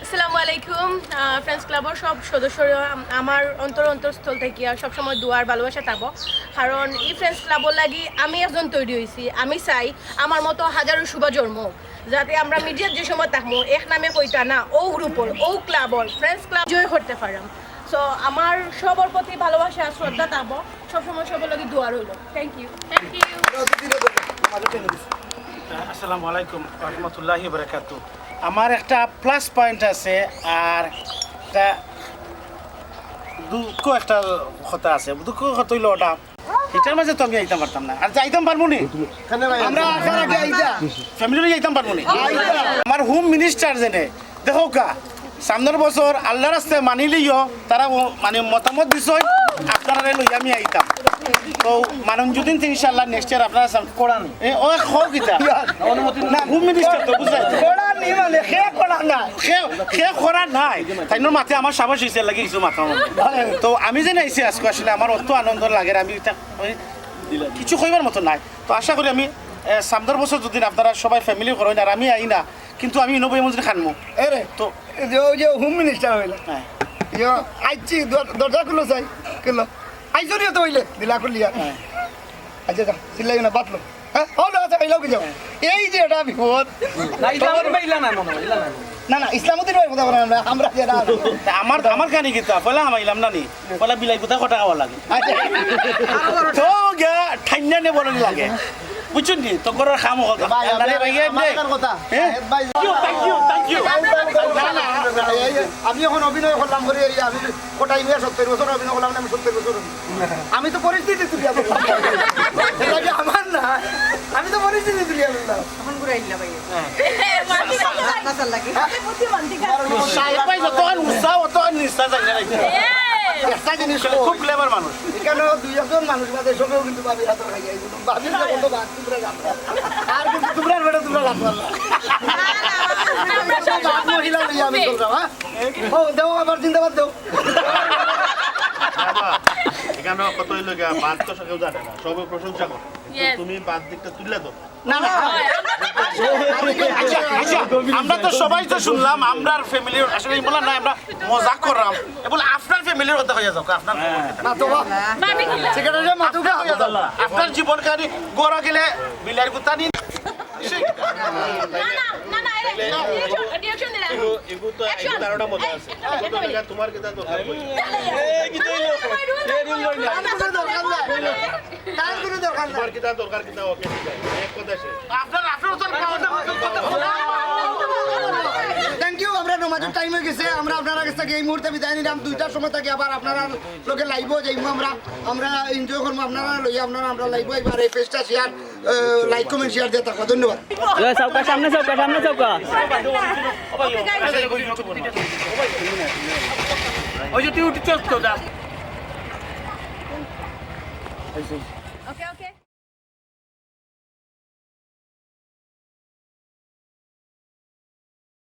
আসসালামু আলাইকুম। আহ, ফ্রেন্ডস ক্লাবর সব সদস্যরা আম-, আমার অন্তর অন্তরস্থল থেকে আর সবসময় দোয়ার ভালোবাসা থাকবো। কারণ এই ফ্রেন্ডস ক্লাবর লাগি আমি একজন তৈরি হইছি। আমি চাই আমার মতো হাজারো শুভ জন্ম হোক। যাতে আমরা মিডিয়াত যে সময় থাকমু, এক নামে কইতা না, ও গ্রুপর, ও ক্লাবর, ফ্রেন্ডস ক্লাব জয় করতে পারলাম। So, আমার সবর প্রতি ভালোবাসা আর শ্রদ্ধা থাকবো, সবসময় সবর লাগি দোয়া রইল। Thank you। Thank you। আসসালামু আলাইকুম রহমতুল্লাহি বারাকাতু। আমার একটা প্লাস পয়েন্ট আছে, আর একটা দুঃখ, একটা কথা আছে। দুঃখ কথা হইলো ওটা, এটার মাঝে তো আমি আইতাম পারতাম না। আর যাইতাম পারবো নি? কেন ভাই? আমরা আসার আগে আইতা। ফ্যামিলি লইয়া যাইতাম পারবো নি? আইতা। আমার হোম মিনিস্টার যেনে, দেখো কা, সামনের বছর আল্লাহর রাস্তায় মানিলিও, তারা ও-, মানে মতামত দিছই, আপনারা লইয়া আমি আইতাম। তো মানঞ্জুদিন তো ইনশাআল্লাহ নেক্সট ইয়ার আপনারা সাম-, করা নি। এ, ও খো কিতা? অনুমতি না, হোম মিনিস্টার তো বুঝাই তো। করা নি মানে, খে করা না। খে, খে করা নাই। তাইনর মাতে আমার সাবাস হইছে, লাগি কিছু মাথা আমার। তো আমি যে নাইছি আজকে আসলে আমার অত আনন্দ লাগে, আমি এটা, ওই, কিছু কইবার মতো নাই। তো আশা করি আমি, এ, সামনের বছর যদি আপনারা সবাই ফ্যামিলি করেন আর আমি আই না, কিন্তু আমি ইনো বই মঞ্জুরি খানমু। এ রে, তো এই যে, ওই যে হোম মিনিস্টার হইল। হ্যাঁ। ইয়ো, আইছি, দর-, দরজা খুলো চাই, খুলো। আইছো নি তো হইলে, দিলা খুলিয়া। হ্যাঁ। আচ্ছা, যা, চিল্লাইও না, বাতলো। হ্যাঁ, হলো, আচ্ছা, হইলাও কি যাও? এই যে এটা বিপদ। না, ইসলামউদ্দিন ভাই ইলা না, মনে হয়, ইলা না। না, না, ইসলামউদ্দিন ভাই কথা বলেন না, আমরা যে না। তা আমার, আমার কানি কিতা? পয়লা হামাইলাম না নি? পয়লা বিলাই কোথায় কটা খাওয়া লাগে? আচ্ছা। তো গিয়া ঠান্ডা নে বড় লাগে। বুঝছেন নি? তো করার কাম হল। ভাই, আল্লাহ রে ভাই, আমার এমনি। কার কথা? হ্যাঁ? ভাই, Thank you, thank you, thank you। না, না, এই, এই, আমি এখন অভিনয় করলাম, করি, এই, আমি কটাই মিয়া সত্তর বছর অভিনয় করলাম, আমি সত্তর বছর অভিনয়। আমি তো পরিস্থিতি তুলিয়া বললাম। এটা কি আমার না? আমি তো পরিস্থিতি তুলিয়া বললাম। তখন ঘুরে আইলা ভাই। হ্যাঁ। মানতে মানতে মানতে লাগে। হ্যাঁ? বুদ্ধি মানতে গেছে। সাহেব ভাই যতক্ষণ উৎসাহ, অতক্ষণ নিষ্ঠা চাই না। এই, একটা জিনিস কই, খুব ক্লেভার মানুষ। এখানে দুই একজন মানুষ বাদে সবেও কিন্তু ভাবির হাতর খাইয়া আইবো। ভাবির যখন তো ভাত তোমরা রাখবা। আর কিন্তু তোমরা বেটা তোমরা রাখবা না। আমরা সব ভাত মহিলা লইয়া আমি চললাম, হ্যাঁ? ও, দেও আবার জিন্দাবাদ দেও। বাবা, এখানে কত হইলো গিয়া, ভাত তো কেউ জানে না, সবে প্রশংসা করে। কিন্তু Yes. তুমি ভাত দিকটা তুললে তো। না, না। আচ্ছা, আচ্ছা, আমরা তো সবাই তো শুনলাম, আমরার ফ্যামিলির আসলে বললাম না, আমরা মজা করলাম। এ বলে আপনার ফ্যামিলির কথা হইয়া যাও, আপনার না তো বা। সেক্রেটারি মাতুকা হইয়া যাও। আপনার জীবন কাহিনী গড়া গেলে বিলার কুত্তা নিন। না, না, না, না, এ, reaction, reaction দিলা। এগু, এগু তো Action. এগু তার ওটা মজা আছে। একটা, একটা মিনিট। তোমার কিতা দরকার? এই, কি তো হইলো? এই, রুল, রুল, রুল। না, না, না, না, না, না। তার কোনো দরকার নাই। তোমার কিতা দরকার, কিতা ওকে, ঠিক আছে। এক কথা শেষ। আপনার, আপনার তো কথা, কথা, কথা, কথা। Thank you, আমরা নমাজের টাইম হয়ে গেছে, আমরা আপনারা কাছ থেকে এই মুহূর্তে বিদায় নিলাম। দুইটার সময় থাকি আবার আপনারা লোকে লাইভও যাইবো আমরা, আমরা এনজয় করবো আপনারা লইয়া, আপনারা আমরা লাইভও এবার এই পেজটা শেয়ার, লাইক, কমেন্ট, শেয়ার দিয়ে থাকবো। ধন্যবাদ। এ, চৌকা, সামনে চৌকা, সামনে চৌকা। ওই যে তুই উঠছস তো, যা।